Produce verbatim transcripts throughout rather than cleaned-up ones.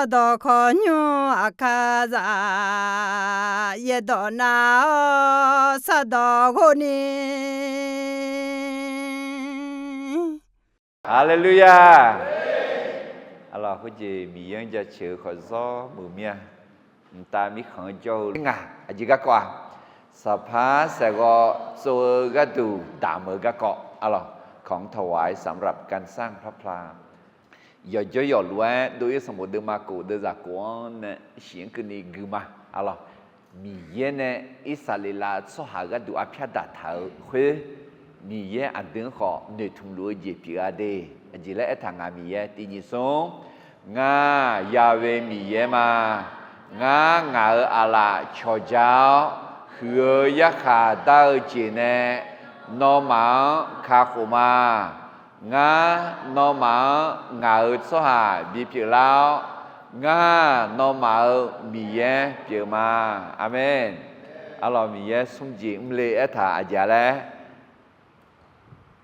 Sardawq khawqnymr aqkar zaf, yaerdawq nav-awr sardawq ghov ni. Haleluya! Arlawq, khoerjeq Miqyaer-anr jaceuq-eu khawf zawr muiq mir-a. Mqtav mirkhanq-anr jawr-eu ngaq aqjeq garkawv-aq, saqpar saeqghawv tsov-eu gharduq damq-eu garkawv arlawq, ของถวายสำหรับการสร้างพระพลา yawqjawr yawqluf-aer dov-ir sanqbof deuvma kof deuvzaq kof-anr nae shif-anr keuvni gui ma arlawq. Miqyaer nae Irsaqleqlav tsawrhaq gharduq arpyar daqtaq-euq khoer, Miqyaer aqdui-anr khawf noeqtmq luf-eu jeq pyeuf-a de. Aqjeq laer aertaq, ngaq Miqyaer tiq nyiq smr, ngar Yahweh Miqyaer ma. Ngar ngaq-euq aqlaf cawqja-awr huiq-eu yarkhaq dar-eu jeq nae nawmaf-anr kakhof ma. Ngar nawmaf-anr ngaq-euq tsawrhaq bipyeuf lar-awr, ngar nawmaf-euq Miqyaer pyeuf ma. Aqmeq. Arlawq, Miqyaer smr jeq mrle aertaq aqjeq laer,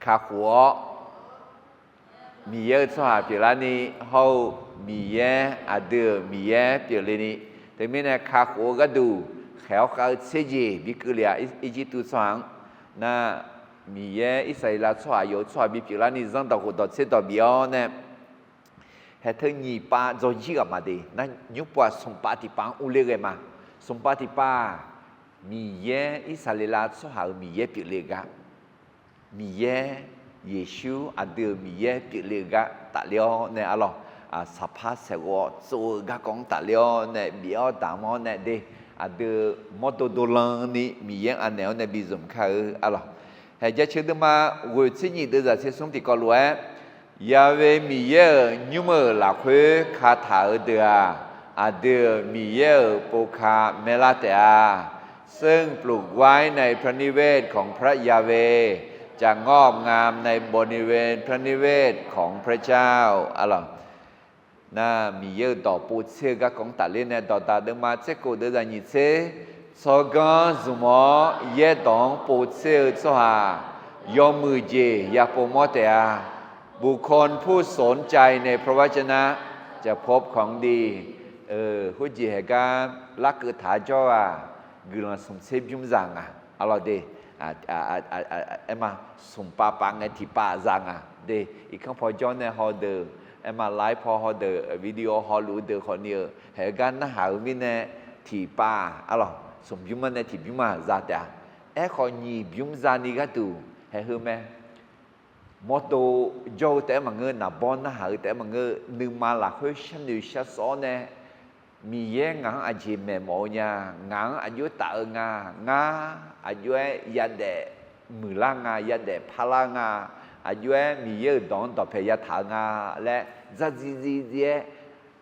kakhof-awr Miqyaer-euq tsawrhaq pyeuflarni, hawr-eu Miqyaer aqdui-euq Miqyaer pyeufle ni, teumirnae kakhof-eu gharduq khaeq-awr khav-eu tser jeq bi keuvle-aq, Irjirtuv tsawrhaq-anr nar, Miqyaer Irsaqleqlav tsawrhaq yawf-euq tsawrhaq bipyeuf larni zanrdawq khofdawq tserdawq bif-awr nae, haeq teu nyiq pav dzawrjir ghaq ma de nar, nymr pov-aq smq pav tiqpav-anr urler ghae ma. Smq pav tiqpav-aq, Miqyaer Irsaqleqlav tsawrhaq-euq Miqyaer pyeufle-eu gar, Miqyaer Yeqsur aqdui-euq Miqyaer pyeufle-eu gar tafler-awr nae arlawq, saqpar saeqghawv tsov-eu garkawv-anr tafler-awr nae bif-awr damq-awr nae de, aqdui mawrdo dovlan ni Miqyaer-anr anaeq-awr nae bi zmq kar-eu arlawq. Haeq jaceuq deuvma ghoeq tser nyiq deuvzaq tser smr tiqkawv lof-aer, Yahweh Miqyaer-euq nymr-euq lafkhoer kataq-euq deuq-aq, aqdui-euq Miqyaer-euq povka maerlar taef-a. ซึ่งปลูกไว้ในพระนิเวศของพระยาเวห์ จะงอกงามในบริเวณพระนิเวศของพระเจ้า arlawq. Nar, Miqyaer-euq dawq povtser-eu garkawv-anr tafler nae dawqdaq deuvma tser kof deuvzaq nyiq tser, tsawrganr zmq-awr yaerdawq-anr povtser-eu tsawrhaq yawmuiq jeq yapov mawr taef-a. บุคคลผู้สนใจในพระวจนะจะพบของดี Khoerjeq haeq gar larkeuv taq-a jawr-aq, guiqlanq smq tser bymr za nga. Arlawq de, aerma, smq pav pav ngae tiq pav za nga de. Irkanr paw jawr nae hawdeuq, aerma, live paw hawdeuq, video hawluf-eu deuq khawfni-euq haeq-eu gar narhaq-eu mirnae, tiq pav arlawq smq bymr-anr nae tiq bymr-aq za taef-a. Aerkhawf nyiq bymr zani gharduq haeq heu mae. Mawrdo jawr-eu taef-aer maqngeur, naqbawr narhaq-eu taef-aer maqngeur, nuima lafkhoer sharnoeq sharsawf-awr nae, Miqyaer ngaq-anr aqjeq maeqmawf-eu nya, ngaq-anr aqjox taf-eu nga, ngar aqjox-aer yadaef muiqlar nga, yadaef parlar nga, aqjox-aer Miqyaer-euq dawq-anr dawqpae yataq-eu nga laer dzardziv dziv dziv-aer,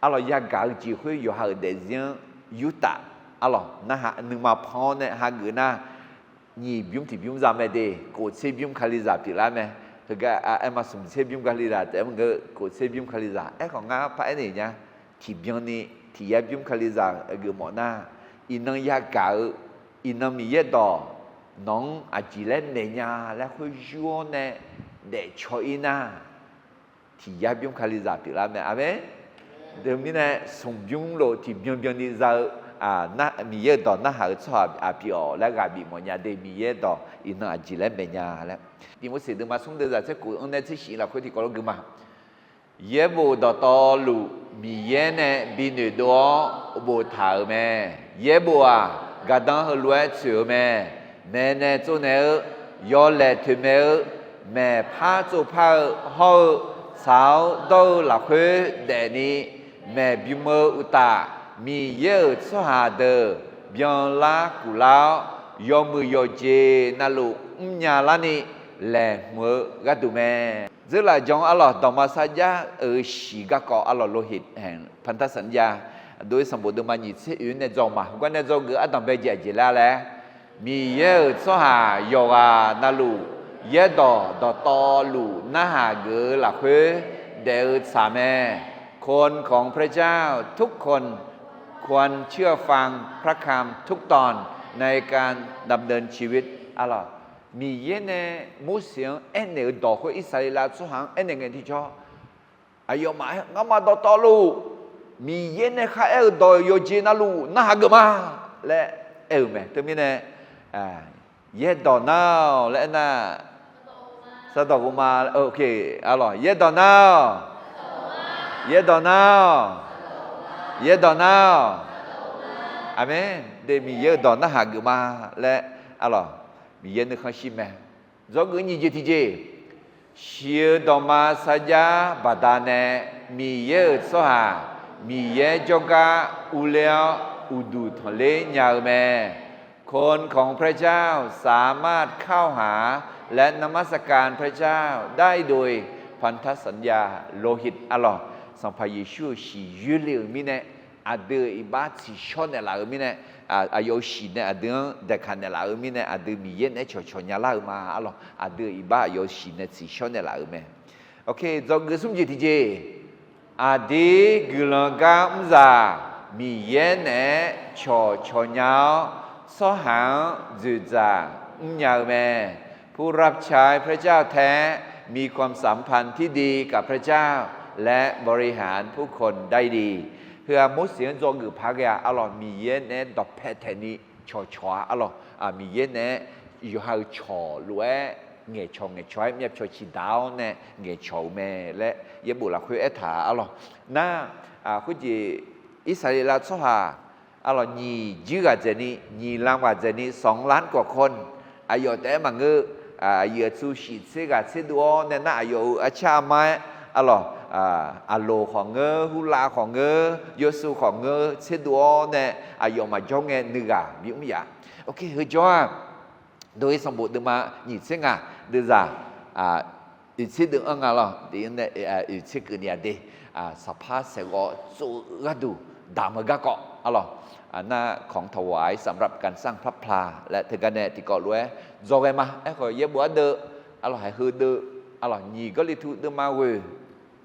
arlawq, yagaq-eu jeq khoer yawqha-euq daefzir-anr yurtaf, arlawq, narhaq nuima pan-awr nae hageuf nar, nyiq bymr tiq bymr za mae de, kof tser bymr kalizaq pyeuflar mae. Heugar aerma smq tser bymr kalizaq taef-aer maqngeur, kof tser bymr kalizaq. Aerkhawf ngar paraer naeq nya, tiqbyan ni tiq yar bymr kalizaq geufmawf nar, iqnan yagaq-eu, iqnan Miqyaer dawq nawq-anr aqjeq laer maeq nya laer khoer yur-awr nae daefcaw-ir nar, tiq yar bymr kalizaq pyeuflar mae. Aqmeq. Teumirnae smq bymr lof tiqbyan byanni za-eu, Miqyaer-euq dawq narhaq-eu tsawrhaq pyeuf-awq laer ghaq bif mawf nya de. Miqyaer dawq iqnan aqjeq laer maeq nya laer, Tiqmorseq deuvma smr deuvzaq tser kof-anr nae tser shif lafkhoer tiqkawv lof gui ma. Yaerbof dawqtawvluf Miqyaer nae bi noeqdov-awr boftaq-euq mae. Yaerbof-aq, gardanr heulof-aer tsoeq-eu mae. Maeqnaeq tsovnaeq-eu, yawlaeq toeqmaeq-eu, maeqpar tsovpar-eu hawr-eu, tsaq-awr dawr-eu lafkhoer daefni maeqbym-eu uqtaf, Miqyaer-euq tsawrhaq deuq byanlar kuflar-awr, yawmuiq yawqjeq navluf mrnya larni laeqhmq-eu gharduq mae. Dzeurlaf jan arlawq, dawqma sarjax-euq shiq garkawv arlawq, โลหิตแห่งพันธสัญญา dov-ir sanqbof deuvma nyiq tser oeq nae dzaw ma. Heugar nae dzawgeuf ardanqbae jeq aqjeq laer laer, Miqyaer-euq tsawrhaq yawqghaq navluf, yaerdawq dawqtawvluf narhaq geuf-eu lafkhoer daef-eu tsaq mae. คนของพระเจ้าทุกคนควรเชื่อฟังพระคำทุกตอนในการดำเนินชีวิต Arlawq, Miqyaer nae Morseq-anr aernaeq-eu dawq khoer Irsaqleqlav tsawrhaq-anr aernaeq ngae tiqjawr, aqyawfmaf-aer ngamaf dawqtawvluf Miqyaer nae kharaer-euq dawq yawqjeq navluf narhaq geuf ma laer aer-euq mae. Teumirnae, yaerdawq nar-awq laer aernar, sardawq ghov ma, arlawq, yaerdawq nar-awq, yaerdawq nar-awq, yaerdawq nar-awq. Aqmeq. De, Miqyaer-euq dawq narhaq geuf ma laer, arlawq, Miqyaer nuikhanr shir mae. Dzawgeuf nyiq jeq tiqjeq, shiq-eu dawqma sarjax baqdanae Miqyaer-euq tsawrhaq Miqyaer jawrgar urler-awr uqduq tanqler nya-eu mae. คนของพระเจ้าสามารถเข้าหาและนมัสการพระเจ้าได้โดย พันธสัญญาโลหิต arlawq, Sanqpaq Yeqsur-euq shiq yoerle-euq mirnae, aqdui-euq iqbax tsiqshawr naeqlaf-euq mirnae, aqyawf-euq shiq nae aqdui-anr daeqkaq naeqlaf-euq mirnae, aqdui Miqyaer naeq-aer cawqcawq nya lar-eu ma, arlawq, aqdui-euq iqbax aqyawf-euq shiq nae tsiqshawr naeqlaf-euq mae. Ok, dzawgeuf smr jeq tiqjeq, aqdir guiqlanq gar mrzaq Miqyaer naeq-aer cawqcawq nya-awr, tsawrhaq-anr dzoeqdzaq mrnya-eu mae. ผู้รับใช้พระเจ้าแท้มีความสัมพันธ์ที่ดีกับพระเจ้าและบริหารผู้คนได้ดี Heu-aq Morseq-anr dzawgeuf paq ghae-a, arlawq, Miqyaer naeq-aer dawqpae taeqni cawqcawq-a, arlawq, Miqyaer naeq-aer yawqha-euq cawq lof-aer ngaeqcawq ngaeqcawq-aer myavpyawq ciqdaq-awr nae ngaeqcawq-eu mae laer yaerbof lafkhoer aertaq-a, arlawq. Nar, khoerjeq Irsaqleqlav tsawrhaq, arlawq, nyiq jir ghaq dzaeqni, nyiq lam ghaq dzaeqni, สองล้านกว่าคน aqyawf taef-aer maqngeur, aqyuif aqtsu shif tser ghaq tserdov-awr nae nar, aqyawf-euq arcar armar-aer, arlawq, Aqloq khawf ngeur, Hurlav khawf ngeur, Yawsuv khawf ngeur tserdov-awr nae, aqyawf maqjawr ngae nuighaq bimr yaf. Ok, heujawr-aq, Dov-ir sanqbof deuvma nyiq tser ngaq deuvzaq oeq tser deuv-anr nga lawr, oeq tser keuvni-aq de, saqpar saeqghawv tsov-eu gharduq damq-eu garkawv, arlawq, nar ของถวายสำหรับการสร้างพระพลา laer teugar nae tiqkawv lof-aer dzawghae ma. Aerkhawf yaerbof ardeuv, arlawq, haiq heudeuv, arlawq, nyiq Gawrliqtu deuvma ghoeq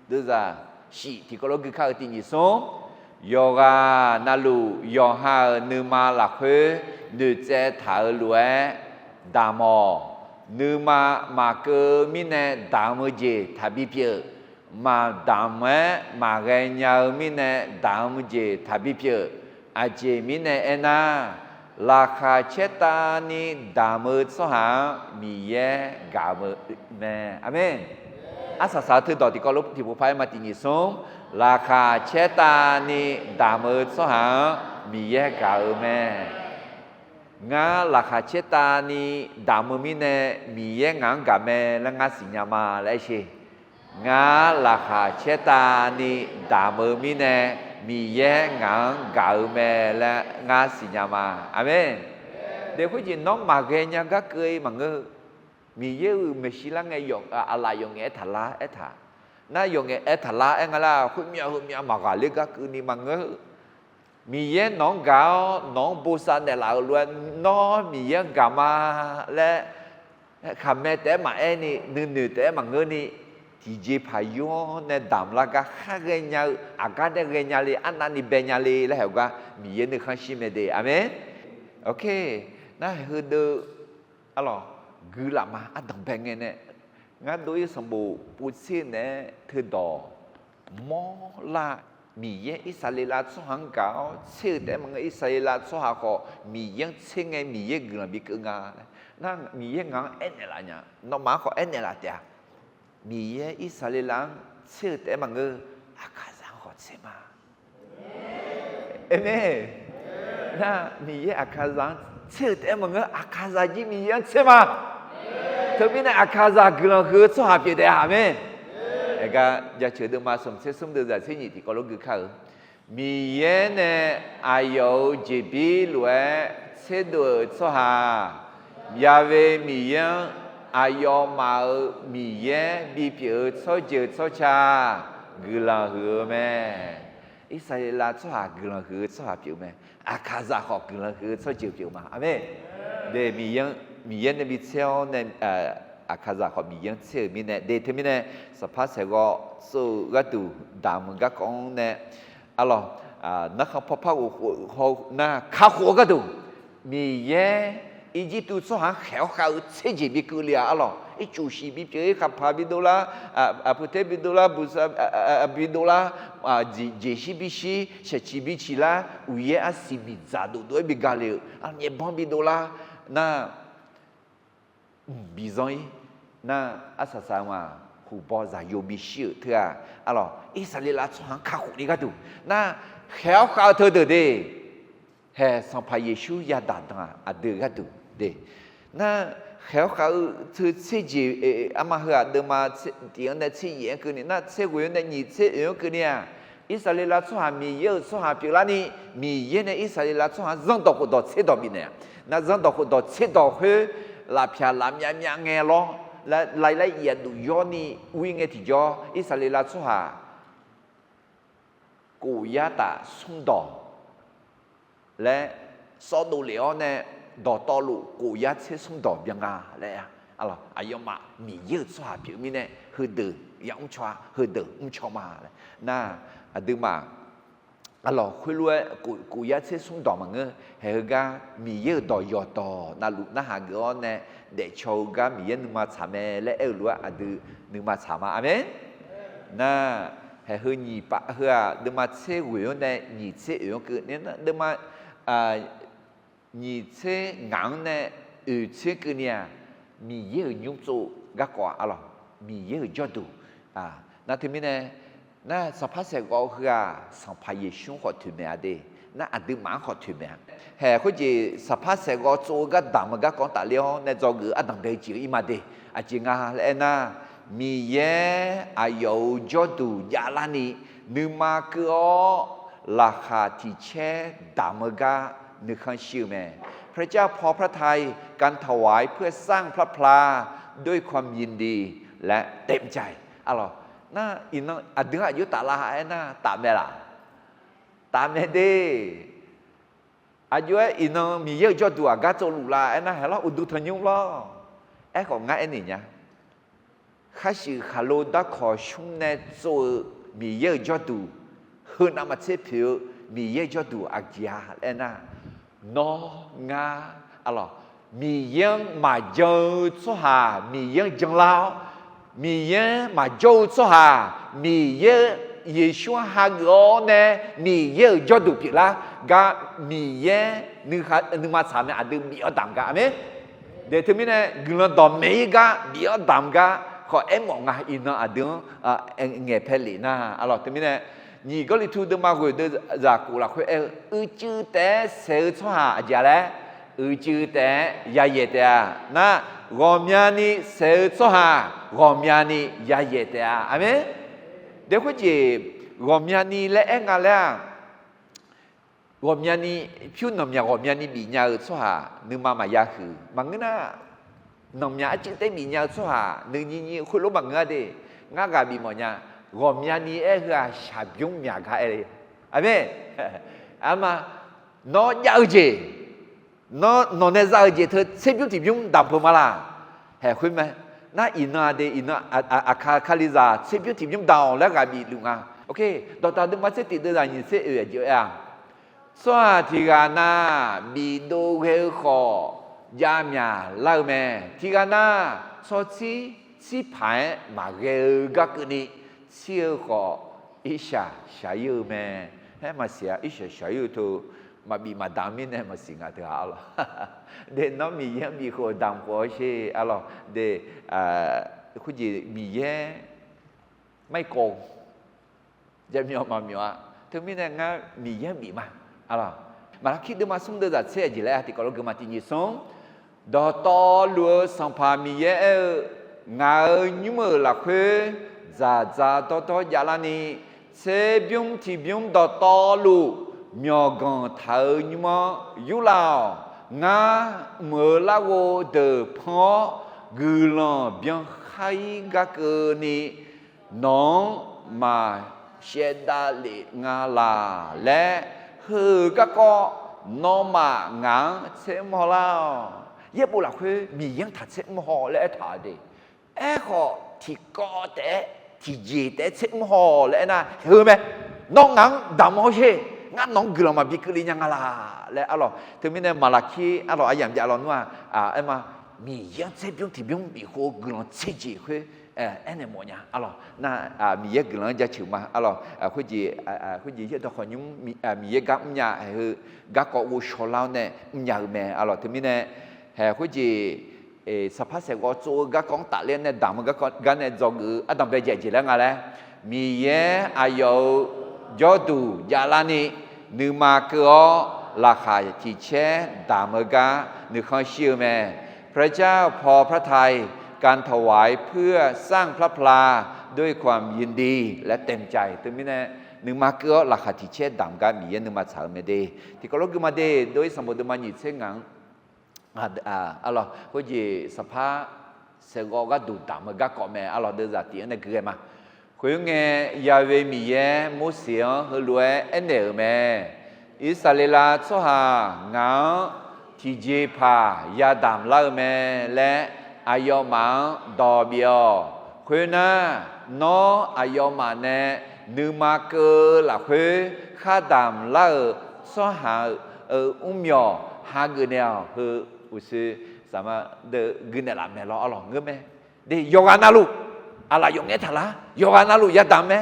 deuvzaq shif tiqkawv lof gui kar-eu tiq nyiq smr, yawqghaq navluf yawqha-euq nuima lafkhoer noeqtsaev taq-eu lof-aer damq-awq. Nuima maqkeuv-eu mirnae damq-eu jeq taqbi pyeuf. Maqdamq-aer maqghae nya-eu mirnae damq-eu jeq taqbi pyeuf. Aqjeq mirnae aernar, laqkhaq caertavni damq-eu tsawrhaq-anr Miqyaer gaq-eu mae. Aqmeq. Arsaq saq-eu teudawq tiqkawv lof tiqpov par-aer ma tiq nyiq smr, laqkhaq caertavni damq-eu tsawrhaq-anr Miqyaer gaq-eu mae. Ngar laqkhaq caertavni damq-eu mirnae Miqyaer ngaq-anr gaq mae laer ngar siqnya ma laer aer sher. Ngar laqkhaq caertavni damq-eu mirnae Miqyaer ngaq-anr gaq-eu mae laer ngar siqnya ma. Aqmeq. De khoerjeq nawr maqghae nya gar keuv-ir maqngeur. Miqyaer-euq maeqshi lar ngae aqlaf yawf ngaef aertaq lar aertaq. Nar yawf ngaef aertaq lar aer nga lar, khoermyav heumyav maqghaq ler gar keuvni maqngeur. Miqyaer nawq-anr gaq-awr nawq-anr bosav naeqlaf-euq lof-aer nawr Miqyaer-anr gaq ma laer khaqmae taef-aer maqaer ni, nuinoeq taef-aer maqngeur ni, tiqjeqpaq yawr nae damq lar gar khar ghaenya-eu, aqgar nae ghaenya le, arnavni baenya le laer haeq-eu gar Miqyaer nuikhanr shir mae de. Aqmeq. Ok, nar heudeuv, arlawq, guilaf ma ardanq bae ngae nae, ngar dov-ir sanqbof povtser naeq-aer teudawq mawrlar. Miqyaer Irsaqleqlav tsawrhaq-anr gaq-awr tser-eu taef-aer maqngeur, Irsaqleqlav tsawrhaq khawf Miqyaer-anr tser ngae Miqyaer guiqlanq bikeuv nga. Nar Miqyaer ngaq-anr aernaeq laf nya, nawmaf-anr khawf aernaeq laf taef-a. Miqyaer Irsaqleqlav-anr tser-eu taef-aer maqngeur, Aqkaqzaq-anr khawf tser ma. Aqmeq. Nar Miqyaer Aqkaqzaq-anr tser-eu taef-aer maqngeur, Aqkaqzaq jir Miqyaer-anr tser ma. Teumirnae Aqkaqzaq guiqlanq huiq-eu tsawrhaq pyeuf taef-a. Aqmeq. Aergar jaceuq deuvma smq tser smr deuvzaq tser nyiq tiqkawv lof gui kar-eu, Miqyaer nae aqyawf-euq jeqbir lof-aer tserdov-euq tsawrhaq, Yaqve Miqyaer-anr aqyawfmaf-euq Miqyaer bipyeuf-eu tsawrjeuq tsawrca guiqlanq huiq-eu mae. Irsaqleqlav tsawrhaq guiqlanq huiq-eu tsawrhaq pyeuf-eu mae. Aqkaqzaq khawf guiqlanq huiq-eu tsawrjeuq pyeuf ma. Aqmeq. De, Miqyaer, Miqyaer nae bi tser-awr nae, Aqkaqzaq khawf Miqyaer-anr tser-euq mirnae, de, teumirnae saqpar saeqghawv tsov-eu gharduq damq-eu garkawv-anr nae, arlawq, narkhan pawpar ghof khof nar kakhof-eu gharduq Miqyaer Irjirtuv tsawrhaq-anr khaeq-awr khav-eu tser jeq bi keuvle-aq, arlawq, ircuf shiq bipyeuf-ir, khaqpaq bidov lar, aqpoeq taer bidov lar, buqsav bidov lar, jeqshir bishir, shaqciq biciq lar, uqyaer arsiq miqdzaq dovdov-aer bi gale-euq, nyaefbanr bidov lar, nar, mq bizanr-ir, nar, arsaq saq-eu ma, huqbaw zaqyo bishir-euq teu-aq, arlawq, Irsaqleqlav tsawrhaq-anr kakhof ni gharduq, nar, khaeq-awr khav-eu teudeuq de. Haeq Sanqpaq Yeqsur yadaq danq-aq aqdui gharduq de. Nar, khaeq-awr khav-eu teu tser jeq, arma heu-aq deuvma tiq-anr nae tser yaef-anr keuvni nar, tser ghoeq-anr nae nyiq tser oeq-anr keuvni-aq, Irsaqleqlav tsawrhaq Miqyaer-euq tsawrhaq pyeuflarni, Miqyaer nae Irsaqleqlav tsawrhaq-anr zanrdawq khofdawq tserdawq bifnaeq-a. Nar zanrdawq khofdawq tserdawq khoer lafpyaq laf myav myav ngae lawr, laer laer yaduf yawrni ur-ir ngae tiqjawr, Irsaqleqlav tsawrhaq kof yar taf smrdawq laer sawrdov lef-awr nae, dawqtawvluf kof yar tser smrdawq byan nga laer, aqyawfmaf Miqyaer-euq tsawrhaq pyeuf mirnae heudeuq yamr caw-a, heudeuq mr caw ma laer. Nar, aqduimaf arlawq, khoerlof-aer kof yar tser smrdawq maqngeur, haeq heugar Miqyaer-euq dawq yawqdawq navluf narhaq geuf-awr nae daefcaw-eu gar Miqyaer nuima tsaq mae laer aer-eu lof-aer aqdui nuima tsaq ma. Aqmeq. Nar, haeq heu nyiq pav heu-aq deuvma tser ghoeq-anr nae nyiq tser oeq-anr keuvni nar, deuvma nyiq tser ngaq-anr nae oeq tser keuvni-aq, Miqyaer-euq nymr tsov garkawv-aq, arlawq, Miqyaer-euq jawrduq. Nar teumirnae, nar, Sanqpaq saeqghawv heu-aq Sanqpaq Yeqsur-anr khawf toeqmaeq-a de. Nar, aqduimaf-anr khawf toeqmaeq-a. Haeq khoerjeq Sanqpaq saeqghawv tsov-eu gar damq-eu garkawv-anr tafler-awr nae dzawgeuf-eu ardanq bae-eu jeq-eu ir ma de. Aqjeq nga laer aernar, Miqyaer aqyawf-euq jawrduq javlarni nuima keuv-awr, laqkhaq tiq caer damq-eu gar nuikhanr shir-eu mae. พระเจ้าพอพระทัย การถวายเพื่อสร้างพระพลาด้วยความยินดีและเต็มใจ Arlawq, nar, iqnan aqdui-anr aqjox taflar aernar tafmaeq laf? Tafmaeq de. Aqjox-aer iqnan Miqyaer-euq jawrduq aqgar tsovluf la aernar, haeq lawr, uqduq tanqnymr lawr. Aerkhawf ngar aernaeq nya. Kharshuif khaqlo darkawq shmr nae tsov-eu Miqyaer-euq jawrduq, heu navmaqtser poeq-eu Miqyaer-euq jawrduq aqjeq-a laer aernar, nawr ngar, arlawq, Miqyaer-anr maqjan-eu tsawrhaq Miqyaer-anr janlar-awr, Miqyaer-anr maqjawr-eu tsawrhaq Miqyaer, Yeqsur-anr hageuf-awr nae Miqyaer-euq jawrduq pyeuflar gar Miqyaer nuima tsaq mae, aqdui bif-awr damq gar. Aqmeq. De teumirnae guiqlanq dawqmaeq-ir gar bif-awr damq gar khawf aermawf nga. Iqnan aqdui-anr ngaeqpae lef nar, arlawq, teumirnae nyiq Gawrliqtu deuvma ghoeq deuv zaqkhof lafkhoer aer-eu, uicuiv taef-aer saeq-eu tsawrhaq aqjeq-a laer, uicuiv taef-aer yayaeq taef-a. Nar, ghawqmyani saeq-eu tsawrhaq ghawqmyani yayaeq taef-a. Aqmeq. De khoerjeq ghawqmyani laer aer nga laer-aq, ghawqmyani, pyur nanqmyaq ghawqmyani bifnya-eu tsawrhaq nuima maqya huiq. Maqngeur nar, nanqmyaq arcuiv taef-aer bifnya-eu tsawrhaq nuinyir nyir khoerlof maqngeur-a de. Ngar ghaq bif mawfnya. Ghawqmyani aer heu-aq shaqbymr myaq gar aer le. Aqmeq. Arma, nawr jav-eu jeq, nawr nawq nae za-eu jeq teu tserbymr tiqbymr damq peuq ma laq? Haeq khoer mae. Nar iqnan-a de, iqnan aqkaq kalizaq tserbymr tiqbymr damq-awq laer ghaq bif luf nga. Dawqtaq deuvma tser tiq deuv zaq nyiq tser oeq aqjeq-a, tsawrhaq tiq ghaq na bifdov ghae-eu khawf javmyaq lar-eu mae. Tiq ghaq na tsawrtsir tsirpaq-aer maqghae-eu gar keuvni tsir-eu khawf, irshaq shaq-ir-eu mae. Haer maqsiq-a, irshaq shaq-ir-eu teu maqbif maqdamq mirnae maqsiq nga teu-a lawq. De nawr Miqyaer-anr bif khawf damq khawf-awr sher-a lawq. De, khoerjeq Miqyaer mar-ir kawv-eu jaqmyawf maqmyawf-a. Teumirnae ngar Miqyaer-anr bif ma. Maqlaqkir deuvma smr deuv zaq tser aqjeq laer-a tiqkawv lof geufma tiqnyif smr. Dawqtawvluf-eu Sanqpaq Miqyaer aer-eu, ngaq-euq nymr-euq lafkhoer dzaqdzaq dawrdawr javlarni, tserbymr tiqbymr dawqtawvluf myawqganq taq-eu nymr-anr yurlar-awq. Ngar mq-euq larghov deuq pan-awr guiqlanq byankhar-ir gar keuvni, nawq-anr maq shaevdav lef nga laq laer, heu-eu garkawv nawmaf ngaq-anr tsermr haw lar-awq. Yaerbof lafkhoer Miqyaer-anr taq tsermr haw laer aertaq-a de. Aerkhawf tiqkawv taef-aer tiqjeq taef-aer tsermr haw laer aernar heu mae. Nawr ngaq-anr damq haw sher. Ngar nawq-anr guiqlanq maqbi keuvle nya nga laq laer arlawq. Teumirnae Maqlaqkir arlawq, aqyamq jav lawnmr-aq, aer ma, Miqyaer-anr tserbymr tiqbymr bifkhof guiqlanq tserjeq khoer aernaeq mawf nya arlawq. Nar, Miqyaer guiqlanq-anr jaceuq ma arlawq. Khoerjeq, khoerjeq yaerdawq khawqnymr Miqyaer gar mrnya haeq heu garkawv ghovshaw lar-awr nae mrnya-eu mae arlawq. Teumirnae haeq khoerjeq saqpar saeqghawv tsov-eu garkawv-anr tafler nae damq-eu garkawv gar nae dzawgeuf-eu ardanq bae jaeq jeq laer nga laer, Miqyaer aqyawf-euq jawrduq javlarni nuima keuv-awr laqkhaq tiq caer damq-eu gar nuikhanr shir-eu mae. พระเจ้าพอพระทัย การถวายเพื่อสร้างพระพลาด้วยความยินดีและเต็มใจ Teumirnae nuima keuv-awr laqkhaq tiq caer damq gar Miqyaer nuima tsaq-eu mae de. Tiqkawv lof gui ma de, dov-ir sanqbof deuvma nyiq tser ngaq-anr arlawq, khoerjeq saqpar saeqghawv gharduq damq-eu garkawv mae arlawq. Deuvzaq tif-anr nae gui ghae ma. Khoerngae, Yahweh Miqyaer Morseq-anr heulof-aer aernaeq-euq mae. Irsaqleqlav tsawrhaq ngaq-anr tiqjeqpaq yadamq lar-eu mae laer aqyawfmaf-anr dawq bif-awq. Khoernar, nawr aqyawfmaf nae nuima keuv-eu lafkhoer khar damq lar-euq tsawrhaq-euq mrmyawq hageuf naeq-awq. Heu uqshoe saqma deuv gui naeqlaf maeq lawr arlawq ngeur mae. De, yawqghaq navluf, aqlaf yawf ngaer taq lar, yawqghaq navluf yadamq mae.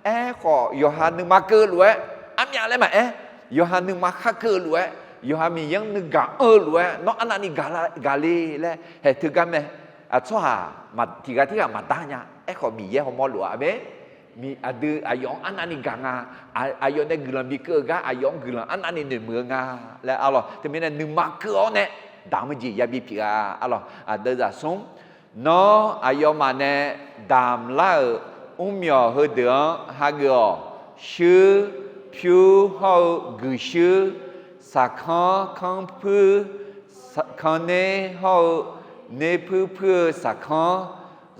Aerkhawf, yawqha nuima keuv lof-aer, armyav laer maqaer, yawqha nuima khar keuv lof-aer, yawqha Miqyaer-anr nuigaq anr-eu lof-aer, nawr arnavni gaq le laer haeq teugar mae. Tsawrhaq tiq ghaq tirghaq maqdar nya. Aerkhawf, Miqyaer hawmawr lof-a mae. Aqdui aqyawf-anr arnavni gaq nga. Aqyawf nae guiqlanq bikeuv-eu gar aqyawf-anr guiqlanq arnavni noeqmuiq-eu nga laer arlawq. Teumirnae nuima keuv-awr nae damq-eu jeq yabi pyeuf-a arlawq. Aqdeuvzaq smr, nawr aqyawfmaf nae damq lar-euq mrmyawq heudeuq-anr hageuf-awq. Shuir pyur hawr-eu guiqshuir, saqkanr kanrpuir, kanner hawr-eu nerpuir puir-eu saqkanr,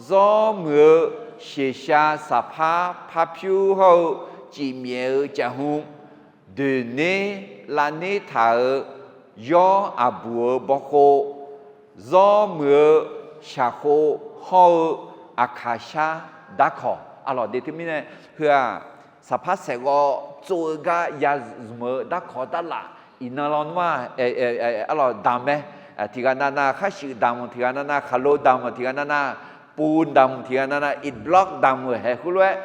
zawr muiq-eu sheqshav saqpar parpyur hawr-eu cifmyaef-eu cafhmq, doeqner lavner taq-euq yawr aqbuq-eu bawkhov, zawr muiq-eu shaqkhov hawr-eu aqkaqshar darkawq arlawq. De teumirnae heu-aq, saqpar saeqghawv tsov-eu gar yazmq-eu darkawq darlaf iqnan lawnmr-aq, arlawq damq mae. Tiq ghaq navnav kharshuif damq, tiq ghaq navnav khaqlo damq, tiq ghaq navnav pov damq, tiq ghaq navnav iqbloq damq-euq haeq khoerlof-aer,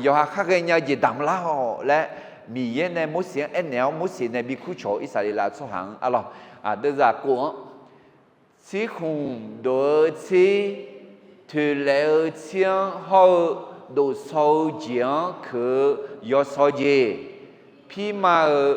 yawqha khar ghaenya-eu jeq damq lar-awq laer Miqyaer nae Morseq-anr aernaeq-awr, Morseq nae bi kurcawq-eu Irsaqleqlav tsawrhaq-anr arlawq. Aqdeuvzaq kov-anr, tsirkhmq dof-eu tsir, toeqlaef-eu tsir-anr hawr-eu dofsaw-eu jeq-anr keuq-eu yawsaw jeq, pirma-euq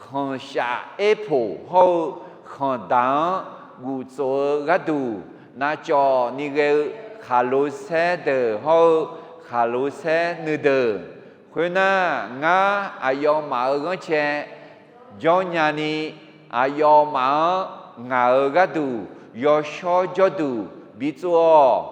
khanqshaf aerpoq hawr-eu khanqdaq-anr guftsof-eu gharduq, navcawv ni ghae-eu khaqlo saer deuq hawr-eu khaqlo saer nuideuq. Khoernar, ngar aqyawfmaf-euq ghanrcae jawrnya ni, aqyawfmaf-anr ngaq-euq gharduq yawshawr jawrduq bitsov-awq.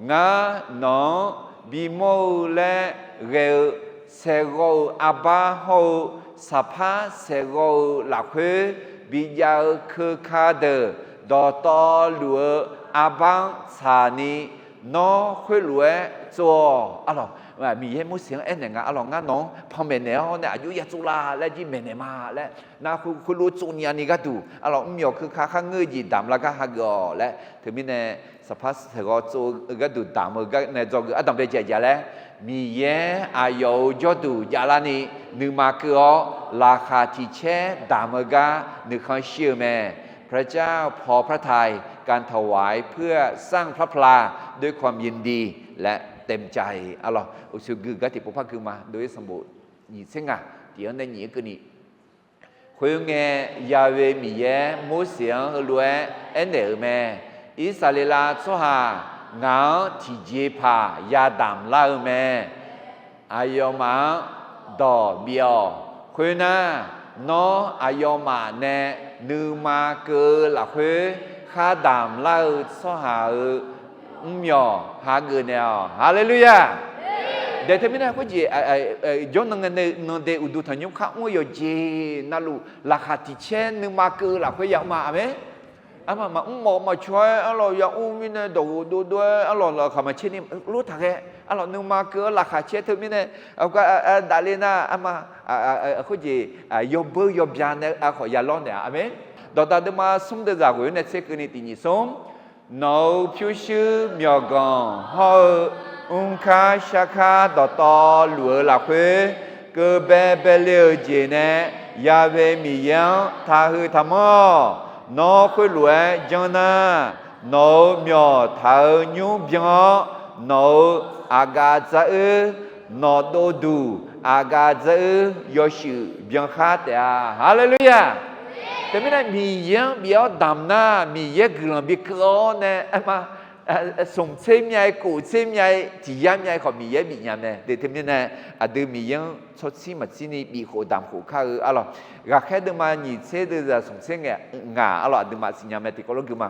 Ngar nawq-anr bimawr-eu laer ghae-eu saeqghawv-euq arbar hawr-eu saqpar saeqghawv-euq lafkhoer bijav-eu keuka deuq dawqtawvluf-eu arbar-anr tsaqni, nawr khoerlof-aer tsov-awq arlawq. Miqyaer Morseq-anr aernaeq nga arlawq, ngar nawq-anr panmaeq naeq-awr nae aqjox ya tsov la laer jir maeqnaeq ma laer. Nar khoerlof tsovnya ni gharduq arlawq, mrmyawq keuka kharngeur-eu jeq damq lar gar hageuf-awq laer. Teumirnae saqpar saeqghawv tsov-eu gharduq damq-eu gar nae dzawgeuf ardanq bae jaeq jaeq laer, Miqyaer aqyawf-euq jawrduq javlarni nuima keuv-awr laqkhaq tiq caer damq-eu gar nuikhanr shir-eu mae. พระเจ้าพอพระทัย การถวายเพื่อสร้างพระพลาด้วยความยินดีและเต็มใจ arlawq. Uqshoe gui gar tiqpov par gui ma. Dov-ir sanqbof nyiq tser ngaq tiq-anr nae nyiq-aer keuvni. Khoerngae, Yahweh Miqyaer Morseq-anr heulof-aer aernaeq-euq mae. Irsaqleqlav tsawrhaq ngaq-anr tiqjeqpaq yadamq lar-eu mae. Aqyawfmaf-anr dawq bif-awq. Khoernar, nawr aqyawfmaf nae nuima keuv-eu lafkhoer khar damq lar-eu tsawrhaq-euq mrmyawq hageuf naeq-awq. Haleluya! Daeq teumirnae khoerjeq jawrnan ngae nan dae uqduq tanqnymr khar mr-eu yawqjeq navluf laqkhaq tiq caer nuima keuv-eu lafkhoer yamr ma. Aqmeq. Arma maqmr mawf maqcaw-aer arlawq, ya mr mirnae dawqghof dovdov-aer arlawq, laqkhaq maqcaer ni lor taq ghae. Arlawq, nuima keuv-awr laqkhaq caer teu mirnae, dafle nar arma, khoerjeq, yawbeur yawbya nae khawf ya lawr naeq-a. Aqmeq. Dawqdaq deuvma smr deuvzaq ghoeq-awr nae tser keuvni tiq nyiq smr. Nawq-euq pyurshuir myawqganq hawr-eu, mrkar sharkar dawqtawvluf-eu lafkhoer, keuv bae bae le-euq jeq nae, yaghoe Miqyaer-anr taqhuiq taqmanr-awq. Nawr khoerlof-aer janr nar, nawq-euq myawq taq-eu nymr byan-awr, nawq-euq aqgaf dzar-eu, nawqdov duq aqgaf dzar-eu yawshuif byan khar taef-a. Haleluya! Teumirnae Miqyaer-anr bif-awr damq nar, Miqyaer guiqlanq bikeuv-awr nae, smq tser myav-ir, kof tser myav-ir, tiq yar myav-ir khawf Miqyaer bifnya mae. Teumirnae aqdui Miqyaer-anr tsawrtsir maqtsir ni bif khof damq khof kar-eu arlawq. Ghaqkhaer deuvma nyiq tser deuvzaq smq tser ngae ngaq arlawq, aqduimaf siqnya mae tiqkawv lof gui ma.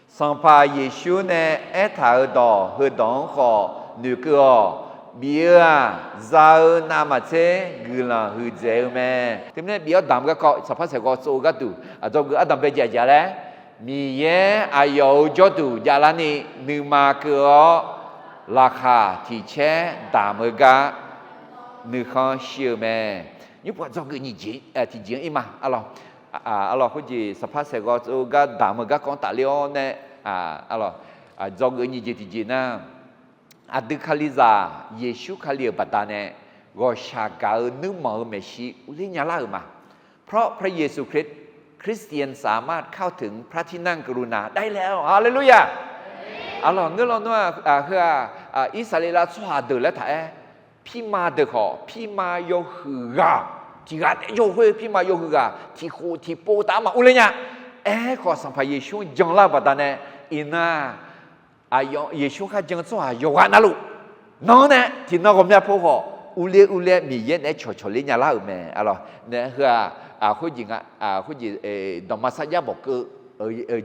Sanqpaq Yeqsur nae aertaq-euq dawq heudawq-anr khawf noeqkeuv-awq. Bif-eu-aq, za-eu navmaqtser guiqlanq huiqdzaeq-eu mae. Teumirnae bif-awr damq garkawv sanqpaq saeqghawv tsov-eu gharduq aqdzawgeuf ardanq bae jaqjaq laer, Miqyaer aqyawf-euq jawrduq javlarni nuima keuv-awr, laqkhaq tiq caer damq-eu gar nuikhanr shir-eu mae. Nymrpov aqdzawgeuf nyiq jeq tiqjeq-anr ir ma. Arlawq, khoerjeq sanqpaq saeqghawv tsov-eu gar damq-eu garkawv-anr tafler-awr nae, aqdzawgeuf nyiq jeq tiqjeq nar, aqdui Kalizaq Yeqsur Kali-euq baqdanae ghawqshaq gaq-eu nuirmanq-eu maeqshi urler nyalar-euq ma. เพราะพระเยซูคริสต์ คริสเตียนสามารถเข้าถึงพระที่นั่งกรุณาได้แล้ว Haleluya! Arlawq, ngeur lawnmr-aq, heu-aq, Irsaqleqlav tsawrhaq deuq laer taq-aer, pirma deuq khawf pirma yawhuiq ghaq, tiq ghaq taef jawr-eu khoer pirma yawhuiq ghaq tiq khof tiq pov taf-anr maqur ler nya. Aerkhawf Sanqpaq Yeqsur-anr janlar-eu baqdanae, iqnan-aq, Yeqsur kharjan-eu tsawrhaq yawqghaq navluf, nan-anr nae tiqnan ghawqmya pov khawf, urler urler Miqyaer naeq-aer cawqcawq ler nyalar-euq mae. Arlawq, naef heu-aq, khoerjeq nga, khoerjeq, dawqma sarjax bawqkeuv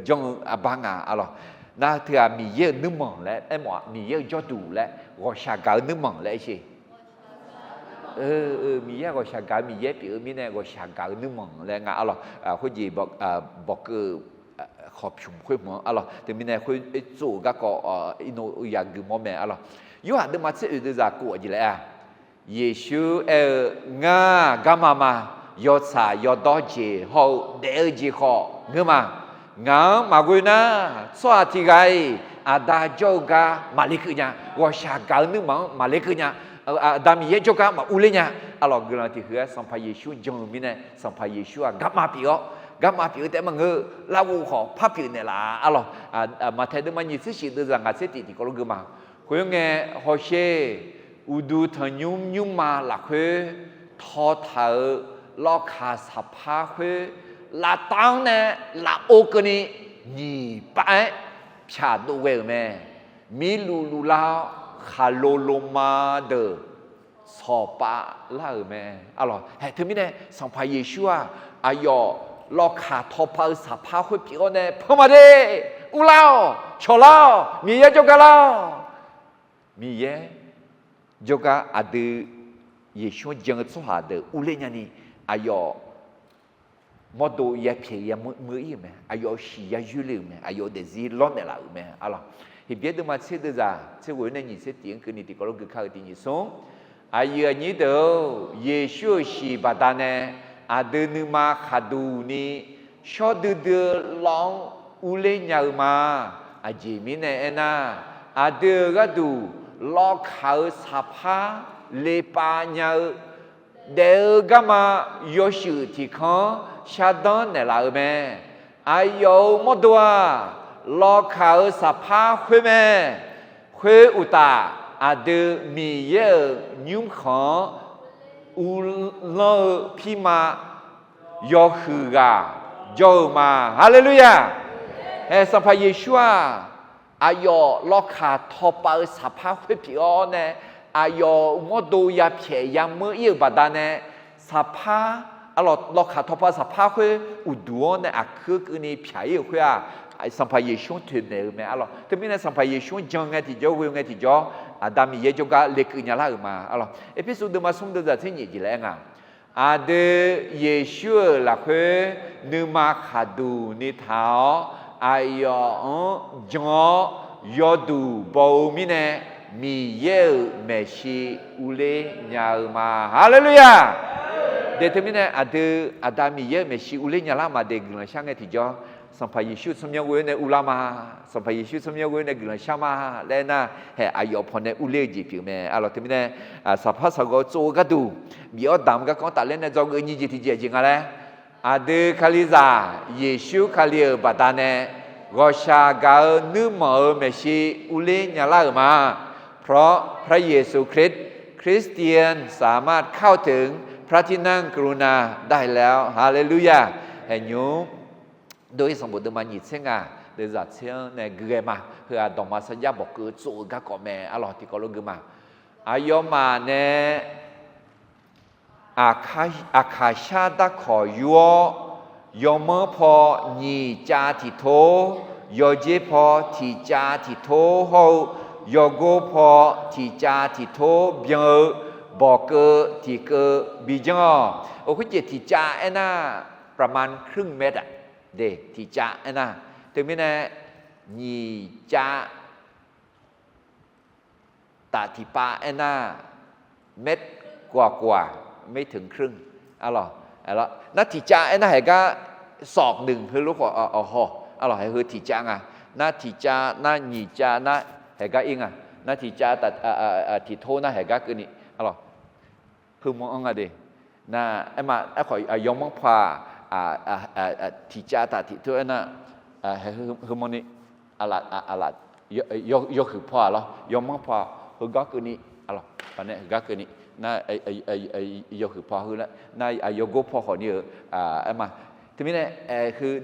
janr-eu arbar nga. Arlawq, nar teu-aq Miqyaer-euq nuirmanq laer aermawf-aq, Miqyaer-euq jawrduq laer ghawqshaq gaq-eu nuirmanq laer aer sher. Miqyaer ghawqshaq gaq-eu Miqyaer pyeuf-eu mirnae ghawqshaq gaq-eu nuirmanq laer nga. Arlawq, khoerjeq bawqkeuv khawqpymq khoer hmq-anr arlawq, teumirnae khoer tsov-euq garkawv irnov yagui mawr mae. Arlawq, Yorhaq deuvma tser oeq deuvzaq kov-aq jeq laer-a, Yeqsur aer-eu, Ngar-aq garma ma. Yawtsaq yawdawr jeq hawr-eu daef-eu jeq khawf ngeur ma. Ngaq-anr maqghoe nar, tsawrhaq tiq ghaq-iq Aqda jawr-eu gar maqler keuv nya. Ghawqshaq gaq-eu nuirmanq-anr maqler keuv nya. Aqda Miqyaer jawrgar maqur ler nya. Arlawq, guiqlanq tiq huiq-aer Sanqpaq Yeqsur jan-eu mirnae, Sanqpaq Yeqsur-aq garma pyeuf-awr, garma pyeuf-eu taef maqngeur, larghov khawf par pyeuf naeqlaf. Arlawq, Maqtaeq deuvma nyiq tser shif deuvzaq ngaq tser tiq tiqkawv lof gui ma. Khoerngae, hawsher, uqduq tanqnymr nymrma lafkhoer tawtaq-euq lawvkaq saqpar khoer lavtav-anr nae lafov keuvni nyiq pav-aer pyaq dov ghae-euq mae. Mirluf luflar-awr khaqlo loma deuq sawqpav lar-euq mae. Arlawq, haeq teumirnae Sanqpaq Yeqsur-aq, aqyawf lawvkaq tawpav-eu saqpar khoer pyeuf-awr nae, Panmaeq de, urlar-awq, cawqlar-awq, Miqyaer jawrgar lar-awq. Miqyaer jawrgar aqdui Yeqsur-anr jan-eu tsawrhaq deuq urler nyani, aqyawf mawrdo yapyaeq yameuq ir-euq mae. Aqyawf-euq shiq yayoer le-euq mae. Aqyawf-euq daefzir lawrnaeq laf-euq mae. Arlawq, Heqbyaer deuvma tser deuvzaq tser ghoeq-awr nae nyiq tser tiq-anr keuvni tiqkawv lof gui kar-eu tiq nyiq smr. Aqyuif aqnyir deuq-or, Yeqsur-euq shiq baqdanae aqdui nuima khaqduq ni shawr duidui-eu lawv-anr urler nya-eu ma. Aqjeq mirnae aernar, aqdui-euq gharduq lawvkaq-euq saqpar lepav nya-eu daef-eu garma yawshuif tiq kanr-anr shardanr naeqlaf-eu mae. Aqyawf-euq mawrdo-aq, lawvkaq-euq saqpar khoer mae. Khoeruqtaf, aqdui Miqyaer-euq nymrkhanq-anr uvlanr-eu pirma yawhuiq ghaq jawr-eu ma. Haleluya! Hae, Sanqpaq Yeqsur-aq, aqyawf lawvkaq tawpav-eu saqpar khoer pyeuf-awr nae, aqyawf mawrdo yapyaeq yameuq ir-euq baqdanae, saqpar, arlawq, lawvkaq tawpav saqpar khoer uqduq-anr nae aqkuir keuvni pyaq ir-euq khoer-aq, Sanqpaq Yeqsur-anr toeqmaeq-eu mae. Arlawq, teumirnae Sanqpaq Yeqsur-anr jan ngae tiqjawr, ghoe ngae tiqjawr, Aqda Miqyaer jawrgar lekeuv nyalar-euq ma. Arlawq, Erpersu deuvma smr deuvzaq tser nyiq jeq laer aer nga. Aqdui Yeqsur-euq lafkhoer nuima khaqduq ni taq-awr, aqyawf-anr jan-awr yawduq baw-eu mirnae, Miqyaer-euq maeqshi urler nya-eu ma. Haleluya! De teumirnae aqdui Aqda Miqyaer-euq maeqshi urler nya lar maqde guiqlanq shar ngae tiqjawr, Sanqpaq Yeqsur tsawrmyanr ghoe-awr nae urlar ma. Sanqpaq Yeqsur tsawrmyanr ghoe-awr nae guiqlanq shar ma laer nar, haeq aqyawf pawnae urler-eu jeq pyeuf mae. Arlawq teumirnae, saqpar saqghawr tsov-eu gharduq, bif-awr damq-eu garkawv tafler nae dzawgeuf nyiq jeq tiqjeq aqjeq nga laer, aqdui Kalizaq Yeqsur Kali-euq baqdanae ghawqshaq gaq-eu nuirmanq-euq maeqshi urler nyalar-euq ma.เพราะพระเยซูคริสต์ คริสเตียนสามารถเข้าถึงพระที่นั่งกรุณาได้แล้ว Haleluya! Haeq nymr, Dov-ir sanqbof deuvma nyiq tser ngaq deuvzaq tser-anr nae gui ghae ma. Heu-aq dawqma sarjax bawqkeuv tsov-eu garkawv mae. Arlawq tiqkawv lof gui ma. Aqyawfmaf nae aqkaq shar darkawq yur-awr, yawmanr paw nyiq cav tiq tor, yawjer paw tiq cav tiq tor hawr-eu, yawgor paw tiq cav tiq tor byan-eu bawqkeuv tiqkeuv bijanr-awq. Khoerjeq tiq cav aernar, ประมาณครึ่งเมตร aq, de tiq cav aernar, teumirnae nyiq cav taf tiqpav aernar, เมตรกว่าๆ ไม่ถึงครึ่ง Arlawq, nar tiq cav aernar haeq gar ศอกหนึ่ง heulof khawf awq haw. Arlawq, haeq heu tiq cav nga. Nar tiq cav nar nyiq cav nar haeq gar ir nga. Nar tiq cav tiq tor nar haeq gar keuvni. Arlawq, heu manr-anr nga de. Nar aerma, aerkhawf yawmanr paw-aq, tiq cav taf tiq tor aernar, heu manrni, aqlaf, yawhuiq paw-aq lawr, yawmanr paw-aq heugar keuvni, aqlawq, nae heugar keuvni, nar, yawhuiq paw heu nar, nar yawgor paw khawfni-euq, aerma, teumirnae, heu,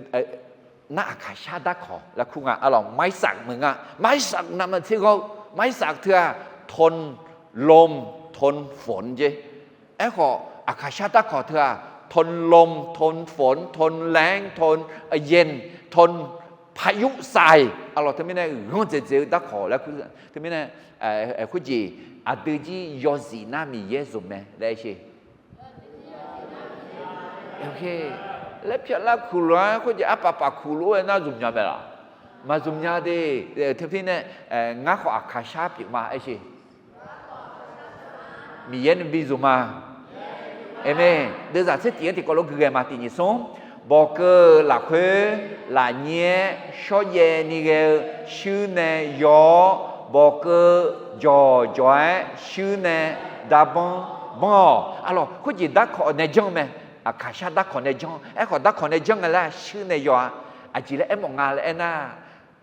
nar aqkaq shar darkawq laer kur nga. Arlawq, ไม้สัก meuq nga. ไม้สัก navmaqtser ghawr-eu, ไม้สัก teu-aq, ทนลม ทนฝน jeq. Aerkhawf aqkaq shar darkawq teu-aq, ทนลม ทนฝน ทนแล้ง ทนเย็น ทนพายุทราย Arlawq, teumirnae ghanr dzaeqdzaeq-eu darkawq laer kur. Teumirnae, khoerjeq aqdui jir yawzif nar Miqyaer zmq mae laer aer sher. Laer pyavlar kuq lof-aer khoerjeq arpaf paf kuq lof-aer nar zmq nya mae laq? Maqzmq nya de. Teumirnae, ngar khawf aqkaq shar pyeuf ma aer sher. Miqyaer nae bi zmq ma. Aqmeq. Deuvzaq tser tif-anr tiqkawv lof gui ghae ma. Tiq nyiq smr, bawqkeuv-eu lafkhoer lafnyir-aer shawrjaev ni ghae-eu shuir nae yaw-awr, bawqkeuv jawqjawq-aer shuir nae darbanr banr-awq. Arlawq, khoerjeq darkawq nae janr mae. Aqkaq shar darkawq nae janr. Aerkhawf darkawq nae janr nga laer shuir nae yaw-a. Aqjeq laer aermawf nga laer aernar,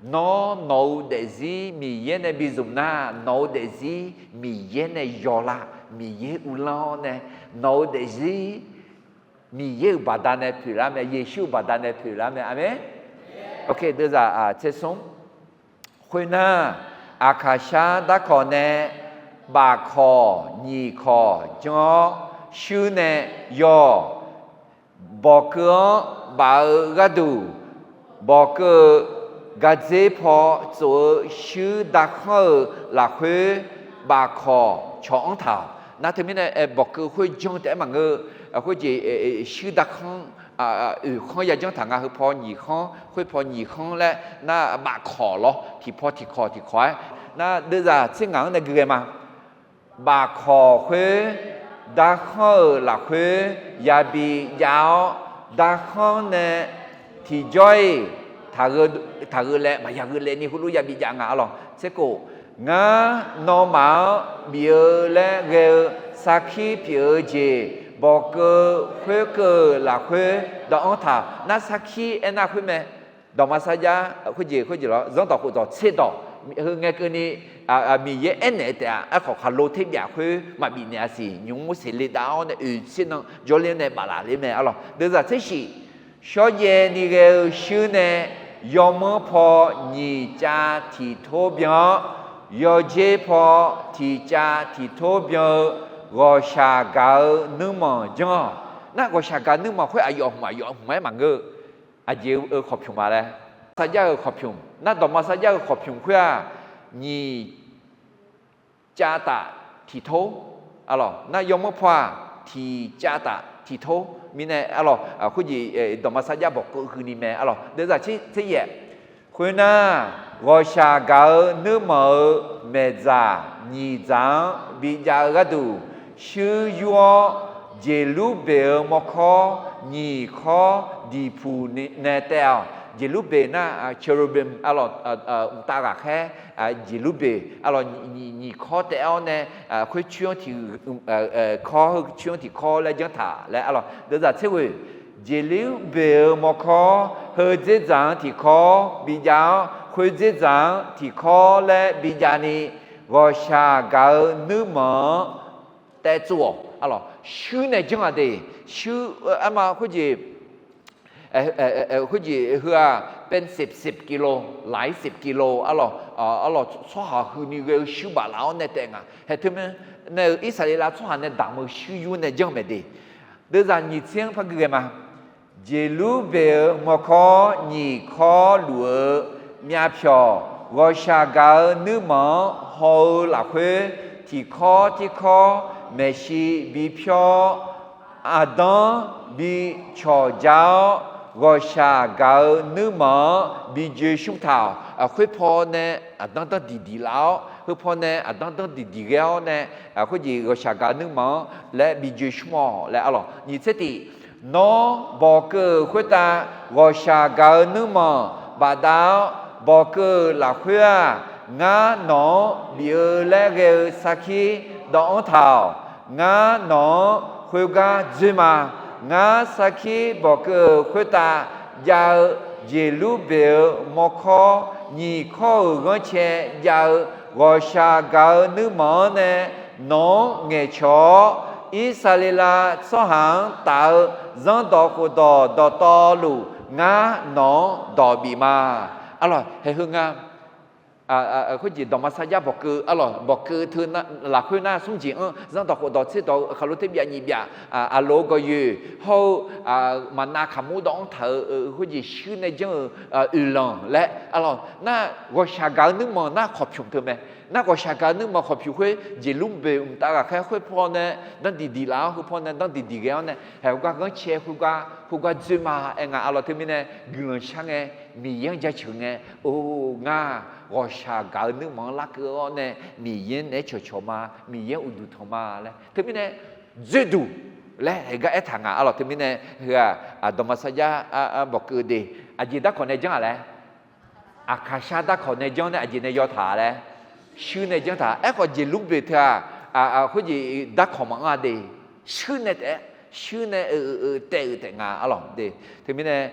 nawr nawq-eu daefzir Miqyaer nae bi zmq nar, nawq-eu daefzir Miqyaer nae yawlar. Miqyaer uvlanr-awr nae, nawq-eu daefzir Miqyaer-euq baqdanae poeqlar mae, Yeqsur-euq baqdanae poeqlar mae. Aqmeq. Deuvzaq tser smr, khoernar, aqkaq shar darkawq nae bafkawq nyiq kawq janr-awr shuir nae yaw-awq. Bawqkeuv-anr baf-eu gharduq, bawqkeuv-eu gardzer paw tsof-eu shuir darkhanr-euq lafkhoer bafkawq cawq-anr taq-awq. Nar teumirnae bawqkeuv khoer janr taef-aer maqngeur. Khoerjeq shuir darkhanr, oeq khanr yajanr taq nga. Heu paw nyiq khanr, khoer paw nyiq khanr laer nar bafkawq lawr, tiqpaw tiqkawq tiqkawq-aer nar deuvzaq tser ngaq-anr nae gui ghae ma. Bafkawq khoer darkhanr-euq lafkhoer yabi jav-awr, darkhanr nae tiqjawr-iq taqgheu laev maqya gheu laev ni heulof yabi jav nga. Arlawq tser kof, ngar nawmaf-anr bif-eu laer ghae-eu sarkir pyeuf-eu jeq, bawqkeuv khoerkeuv-euq lafkhoer dawv-anr taq. Nar sarkir aernar khoer mae. Dawqma sarjax khoerjeq khoerjeq lawr, Zanrdawq khofdawq tserdawq heu ngae keuvni Miqyaer aernaeq-eu taef-a. Aerkhawf khaqlo terbyaf khoer maqbif naeq-a siq. Nymq-mr seqle dav-awr nae oeq tser nan jawrler nae baflaf ler mae. Arlawq deuvzaq tser shif, shawrjaev ni ghae-eu shuir nae yawmanr paw nyiq cav tiq tor byan-awr, yawjer paw tiq cav tiq tor byan-eu ghawqshaq gaq-eu nuirmanq janr-awq. Nar ghawqshaq gaq nuirmanq khoer aqyawf hmq aqyawf hmq-aer maqngeur-eu, aqjeq-eu khawqpymq ma laer, sarjax-euq khawqpymq nar, dawqma sarjax-euq khawqpymq khoer-aq, nyiq cav taf tiq tor, arlawq nar yawmanr paw-aq tiq cav taf tiq tor mirnae arlawq, khoerjeq dawqma sarjax bawqkeuv huini mae arlawq. Deuvzaq tser yaef. Khoernar, ghawqshaq gaq-eu nuirmanq-euq maeqdzaq nyiq dzaq-anr bijav-eu gharduq, shuir yur-awr, jeqlurbeq-euq mawrkawr nyiq kawr diqpuq nae taev-awq. Jeqlurbeq nar, cherubim arlawq, mqtav ghaqkhaer, jeqlurbeq arlawq, nyiq kawr taev-awr nae, khoer coer-anr tiq kawr, heu coer-anr tiq kawr laer janrtaq laer arlawq. Deuvzaq tser ghoeq. Jeqlurbeq-euq mawrkawr heu dzerdzaq-anr tiq kawr bijav-awr, khoer dzerdzaq-anr tiq kawr laer bijavni, ghawqshaq gaq-eu nuirmanq-anr taev tsov-awq arlawq. Shuir nae janr-aq de, shuir, arma khoerjeq khoerjeq heu-aq, pen sip sip kilo, laiq sip kilo arlawq, arlawq tsawrhaq huini ghae-eu shuir baf laf-awr nae taef nga. Haeq teu mae, nae-euq Irsaqleqlav tsawrhaq nae damq-eu shuir yur nae janr mae de. Deuvzaq nyiq tser-anr par gui ghae ma. Jeqlurbeq-euq mawrkawr nyiq kawr luf-eu myavpyawq, ghawqshaq gaq-eu nuirmanq-anr haw-eu lafkhoer, tiq kawr tir kawr maeqshi bipyawr-awr, aqdanr bi cawqja-awr, ghawqshaq gaq-eu nuirmanq-anr bi joe shmr taq-awq. Khoer pawnae aqdanr danr diqdiq laf-awr, heu pawnae aqdanr danr diqdiq ghae-awr nae, khoerjeq ghawqshaq gaq-eu nuirmanq-anr laer bi joe shmr-awq laer arlawq. Nyiq tser tiq. Nawr bawqkeuv-euq khoertav ghawqshaq gaq-eu nuirmanq bafdav-awr, bawqkeuv-euq lafkhoer-aq, ngar nawq-anr bif-eu laer ghae-eu sarkir dawv-anr taq-awq. Ngar nawq-anr khoergar dzoer ma. Ngar sarkir bawqkeuv-euq khoertav jav-eu jeqlurbeq-euq mawrkawr nyiq kawr-euq ghanrcae jav-eu ghawqshaq gaq-eu nuirmanq-anr nae nawq-anr ngaeqcawq-awr, Irsaqleqlav tsawrhaq-anr taf-eu zanrdawq khofdawq dawqtawvluf ngar nawq-anr dawq bif ma. Arlawq, haeq heu nga khoerjeq dawqma sarjax bawqkeuv arlawq, bawqkeuv teu lafkhoer nar smr jeq-anr zanrdawq khofdawq tserdawq-eu khaqlo terbyav nyiq byav, aqloq-eu gawqyoeq hawr-eu maqnav kaqmur dawv-anr taq-eu khoerjeq shuir nae janr-euq oeqlanq laer arlawq. Nar ghawqshaq gaq-eu nuirmanq nar khawqpymq teu mae. Nar ghawqshaq gaq-eu nuirmanq khawqpymq khoer jeqlurbeq mqtav ghaqkhaer khoer pawnae danr diqdiq laf-awr, heu pawnae danr diqdiq ghae-awr nae, haeq khoergar ghanrcae khoergar, khoergar dzoer ma aer nga arlawq. Teumirnae guiqlanq shar ngae, Miqyaer-anr jaceuq ngae, or, ngar ghawqshaq gaq-eu nuirmanq-anr larkeuv-awr nae Miqyaer naeq-aer cawqcawq ma, Miqyaer-anr uqduq tanq ma laer. Teumirnae dzoerduq laer haeq gar aertaq nga arlawq. Teumirnae heu-aq, aqdawqma sarjax bawqkeuv de, aqjeq darkawq nae janr-aq laer, aqkaqshar darkawq nae janr nae aqjeq nae yawtaq laer, shuir nae janr taq. Aerkhawf jeqlurbeq teu-aq, khoerjeq darkawq maqanr-a de, shuir nae taef-aer, shuir nae taef-euq taef nga arlawq de. Teumirnae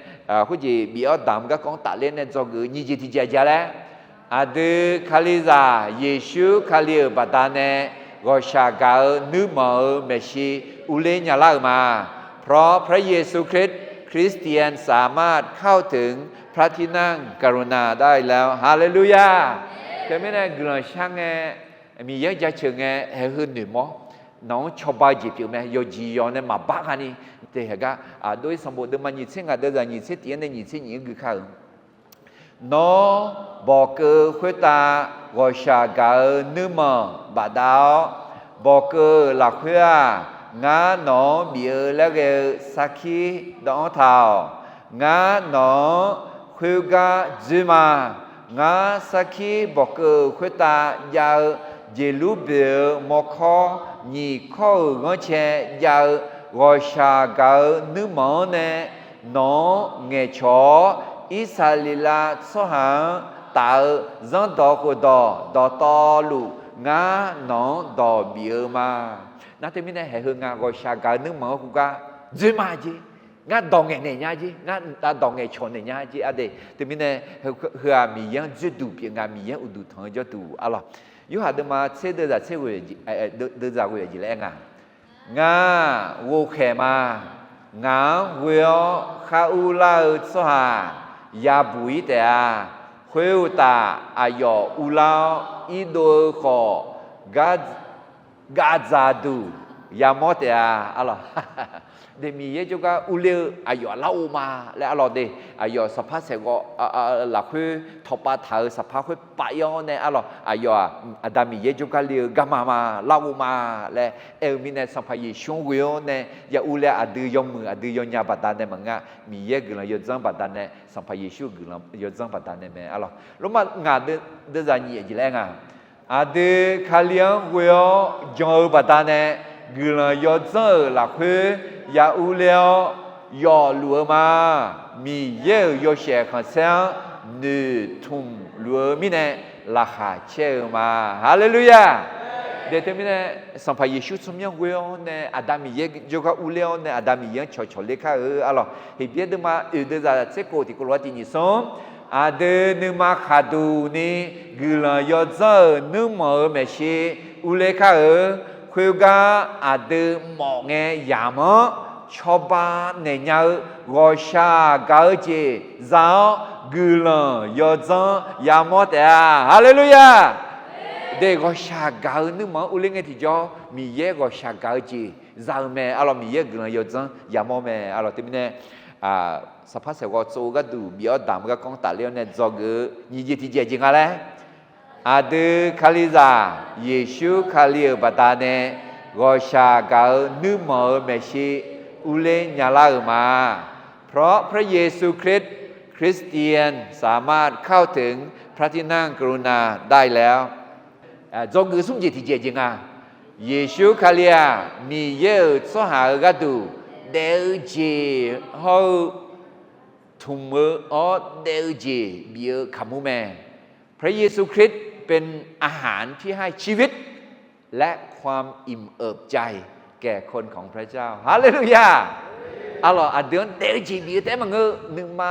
khoerjeq bif-awr damq garkawv-anr tafler nae dzawgeuf-eu nyiq jeq tiqjeq aqjeq laer, aqdui Kalizaq Yeqsur Kali-euq baqdanae ghawqshaq gaq-eu nuirmanq-euq maeqshi urler nyalar-euq ma. เพราะพระเยซูคริสต์ คริสเตียนสามารถเข้าถึงพระที่นั่งกรุณาได้แล้ว Haleluya! Teumirnae guiqlanq shar ngae, Miqyaer-anr jaceuq ngae, haeq heu noeqmawr, nawq-anr cawba-eu jeq pyeuf mae. Yawqjeq yawq nae maqbar gani, te haeq gar, aqdov-ir sanqbof deuvma nyiq tser ngaq deuvzaq nyiq tser tiq-anr nae nyiq tser nyiq-anr gui kar-euq Nawr bawqkeuv khoertav ghawqshaq gaq-eu nuirmanq bafdav-awr, bawqkeuv-euq lafkhoer-aq, ngar nawq-anr bif-eu laer ghae-eu sarkir dawv-anr taq-awq. Ngar nawq-anr khoergar dzoer ma. Ngar sarkir bawqkeuv khoertav jav-eu jeqlurbeq-euq mawrkawr nyiq kawr-euq ghanrcae jav-eu ghawqshaq gaq-eu nuirmanq-anr nae nawq-anr ngaeqcawq-awr, Irsaqleqlav tsawrhaq-anr taf-eu zanrdawq khofdawq dawqtawvluf ngar nawq-anr dawq bif-eu ma. Nar teumirnae haeq heu nga ghawqshaq gaq-eu nuirmanq-anr khoergar dzoer ma jeq. Ngar dawq ngaeq naeq nya jeq, ngar dawq ngaeqcawq naeq nya jeq aqdui. Teumirnae heu-aq Miqyaer-anr dzoerduq pyeuf nga, Miqyaer-anr uqduq tanq-eu jawrduq arlawq. Yorhaq deuvma tser deuvzaq tser ghoe, deuvzaq ghoe-eu jeq laer aer nga. Ngar ghovkhaeq ma. Ngaq-anr ghoe-awr khar urlar-eu tsawrhaq yabuq-ir taef-a. Khoeruqtaf, aqyawf urlar-awr irdov-eu khawf, gavdzaq duq yamawr taef-a arlawq. De, Miqyaer jawrgar urler-eu aqyawf lar-eu ma laer arlawq de, aqyawf sanqpaq saeqghawv lafkhoer tawqpav taq-euq sanqpaq khoer pav-ir-awr nae arlawq, aqyawf-aq Aqda Miqyaer jawrgar le-eu garma ma, lar-eu ma laer aer-eu mirnae, Sanqpaq Yeqsur-anr ghoe-awr nae ya urler-a aqdui yawmuiq aqdui yawnya baqdanae maqngeur-a, Miqyaer guiqlanq yawdzanr baqdanae, Sanqpaq Yeqsur guiqlanq yawdzanr baqdanae mae arlawq. Lormav ngaq deuvzaq nyiq jeq laer nga, aqdui Kali-anr ghoe-awr jan-eu baqdanae, guiqlanq yawdzanr-euq lafkhoer ya urler-awr yawfluf-eu ma. Miqyaer-euq yawshaef khanqsaer-anr noeqtmq luf-eu mirnae laqkhaq caer-eu ma. Haleluya! De, teumirnae Sanqpaq Yeqsur tsawrmyanr ghoe-awr nae Aqda Miqyaer jawrgar urler-awr nae Aqda Miqyaer-anr cawqcawq ler kar-eu arlawq. Heqbyaer deuvma oeq deuvzaq tser kof tiqkawv lof-aer tiq nyiq smr, aqdui nuima khaqduq ni guiqlanq yawdzanr-euq nuirmanq-euq maeqshi urler kar-eu, khoergar aqdui mawf ngae yamq-anr cawba naeq nya-eu ghawqshaq gaq-eu jeq za-awr guiqlanq yawdzanr yamawr taef-a. Haleluya! De, ghawqshaq gaq-eu nuirmanq-anr urler ngae tiqjawr Miqyaer ghawqshaq gaq-eu jeq za-eu mae arlawq. Miqyaer guiqlanq yawdzanr yamawr mae arlawq. Teumirnae Sanqpaq saeqghawv tsov-eu gharduq bif-awr damq-eu garkawv-anr tafler-awr nae dzawgeuf-eu nyiq jeq tiqjeq jeq nga laer, aqdui Kalizaq Yeqsur Kali-euq baqdanae ghawqshaq gaq-eu nuirmanq-euq maeqshi urler nyalar-euq ma. เพราะพระเยซูคริสต์ คริสเตียนสามารถเข้าถึงพระที่นั่งกรุณาได้แล้ว Dzawgeuf smr jeq tiqjeq jeq nga. Yeqsur Kali-aq Miqyaer-euq tsawrhaq-euq gharduq daef-eu jeq hawr-eu tmq-eu-awr daef-eu jeq bif-eu kaqmur mae. พระเยซูคริสต์เป็นอาหารที่ให้ชีวิต และความอิ่มเอิบใจแก่คนของพระเจ้า Haleluya! Arlawq, aqdui-anr daef-eu jeq bif-eu taef-aer maqngeur, nuima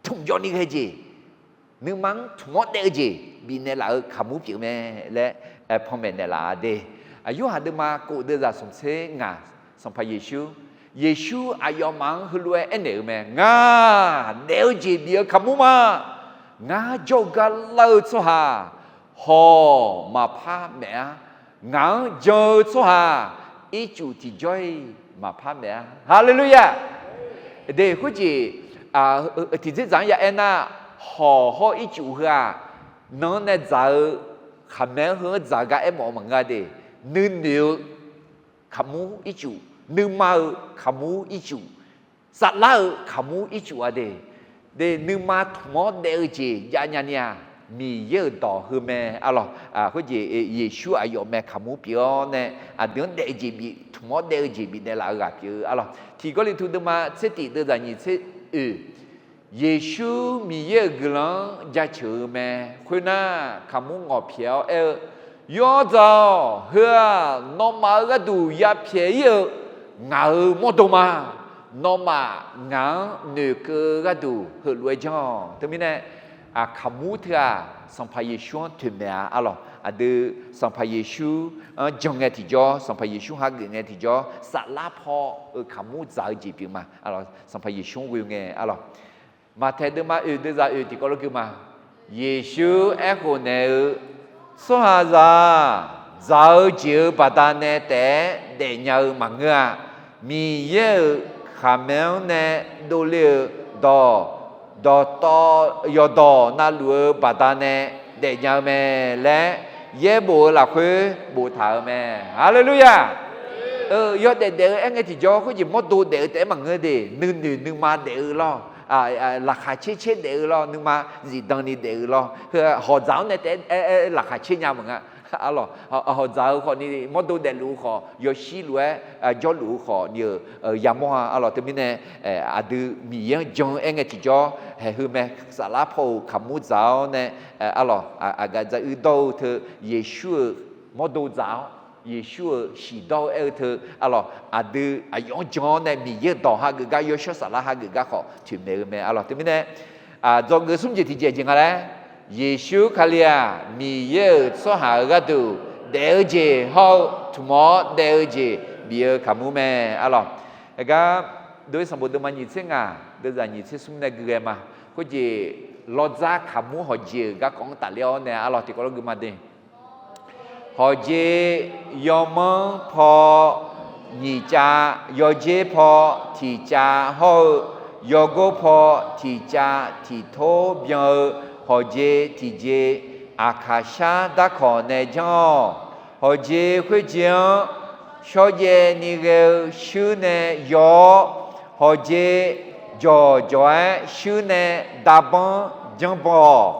tmq jawvni ghae jeq, nuima-anr tmq-awr daef-eu jeq bifnaeq laf-eu kaqmur pyeuf mae laer panmaeq naeqlaf-a de. Yorhaq deuvma kof deuvzaq smq tser ngaq, Sanqpaq Yeqsur, Yeqsur aqyawfmaf-anr heulof-aer aernaeq-eu mae, Ngar daef-eu jeq bif-eu kaqmur ma. Ngar jawr-eu gar lar-eu tsawrhaq hawq maqpar maef-a. Ngaq-anr jan-eu tsawrhaq ircuf tiqjawr-iq maqpar maef-a. Haleluya! De, khoerjeq tiqdzerdzaq-anr ya aernar, hawq hawr ircuf heu-aq, nan-anr nae dzaq-eu khaqmae-anr heu-anr dzaq-eu gar aermawf-eu maqngeur-a de. Nuinoeq-eu kaqmur ircuf, nuima-eu kaqmur ircuf, saflar-eu kaqmur ircuf-a de. De, nuima tmq-awr daef-eu jeq javnya ni-aq, Miqyaer-euq dawq heu mae arlawq. Khoerjeq Yeqsur aqyawf mae kaqmur pyeuf-awr nae aqdui-anr daef-eu jeq bif, tmq-awr daef-eu jeq bifnaeq laf-eu ghaq pyeuf-eu arlawq. Tiq Gawrliqtu deuvma tser tif deuvzaq nyiq tser oeq, Yeqsur Miqyaer-euq guiqlanq-anr jaceuq-eu mae. Khoernar, kaqmur ngawqpyaeq-awr aer-eu, Yawdzaq-awq, heu-aq nawmaf-euq gharduq yapyaeq-ir-eu ngaq-euq mawrdo ma. Nawmaf ngaq-anr noeqkeuv-eu gharduq heulof-aer janr-awq. Teumirnae, kaqmur teu-aq Sanqpaq Yeqsur-anr toeqmaeq-a arlawq. Aqdui Sanqpaq Yeqsur-anr jan ngae tiqjawr, Sanqpaq Yeqsur hageuf ngae tiqjawr, saflar paw-euq kaqmur dzaq-eu jeq pyeuf ma. Sanqpaq Yeqsur-anr ghoe ngae arlawq. Maqtaeq deuvma oeq deuvzaq oeq tiqkawv lof gui ma. Yeqsur aerkhof naeq-eu, Tsawrhaqzaq-aq, dzaq-eu jeq-euq baqdanae taef-aer daefnya-eu maqngeur-a. Miqyaer-euq khaqmae-anr nae dovle-euq dawq, dawqtawv yawqdawq navluf-eu baqdanae daefnya-eu mae laer yaerbof-eu lafkhoer boftaq-euq mae. Haleluya! Yawdaef daef-eu aer ngae tiqjawr khoerjeq mawrdo daef-eu taef-aer maqngeur de. Nuinoeq nuima daef-eu lawr, laqkhaq caer caer daef-eu lawr, nuima zifdan ni daef-eu lawr, hawqdzaq-anr nae taef-aer laqkhaq caer nya maqnga. Arlawq, hawqdzaq-eu khawfni mawrdo daefluf-eu khawf, yawshir lof-aer jawrluf-eu khawfni-euq yamawr-a. Arlawq, teumirnae aqdui Miqyaer-anr jan-eu aer ngae tiqjawr haeq heu mae. Saflar paw-euq kaqmur dzaq-awr nae, arlawq, aqgaf dzaq uir dawr-eu teu Yeqsur-euq mawrdo dzaq-awr, Yeqsur-euq shiq dawr-eu aer-eu teu, arlawq, aqdui aqyawf-anr jan-awr nae Miqyaer-euq dawq hageuf gar, yawshawr saflar hageuf gar khawf toeqmaeq-eu mae. Arlawq, teumirnae dzawgeuf smr jeq tiqjeq jeq nga laer, Yeqsur Kali-aq Miqyaer-euq tsawrhaq-euq gharduq daef-eu jeq hawr-eu tmq-awr daef-eu jeq bif-eu kaqmur mae. Arlawq, aergar dov-ir sanqbof deuvma nyiq tser ngaq deuvzaq nyiq tser smr nae gui ghae ma. Khoerjeq lawrdzar kaqmur hawq jeq-euq garkawv-anr tafler-awr nae arlawq tiqkawv lof gui ma de. Hawqjeq yawmanr paw nyiq cav, yawjer paw tiq cav hawr-eu, yawgor paw tiq cav tiq tor byan-eu hawqjeq tiqjeq, aqkaqshar darkawq nae janr-awq. Hawqjeq khoerjeq-anr shawrjaev ni ghae-eu shuir nae yaw-awr, hawqjeq jawqjawq-aer shuir nae darbanr janrbanr-awq.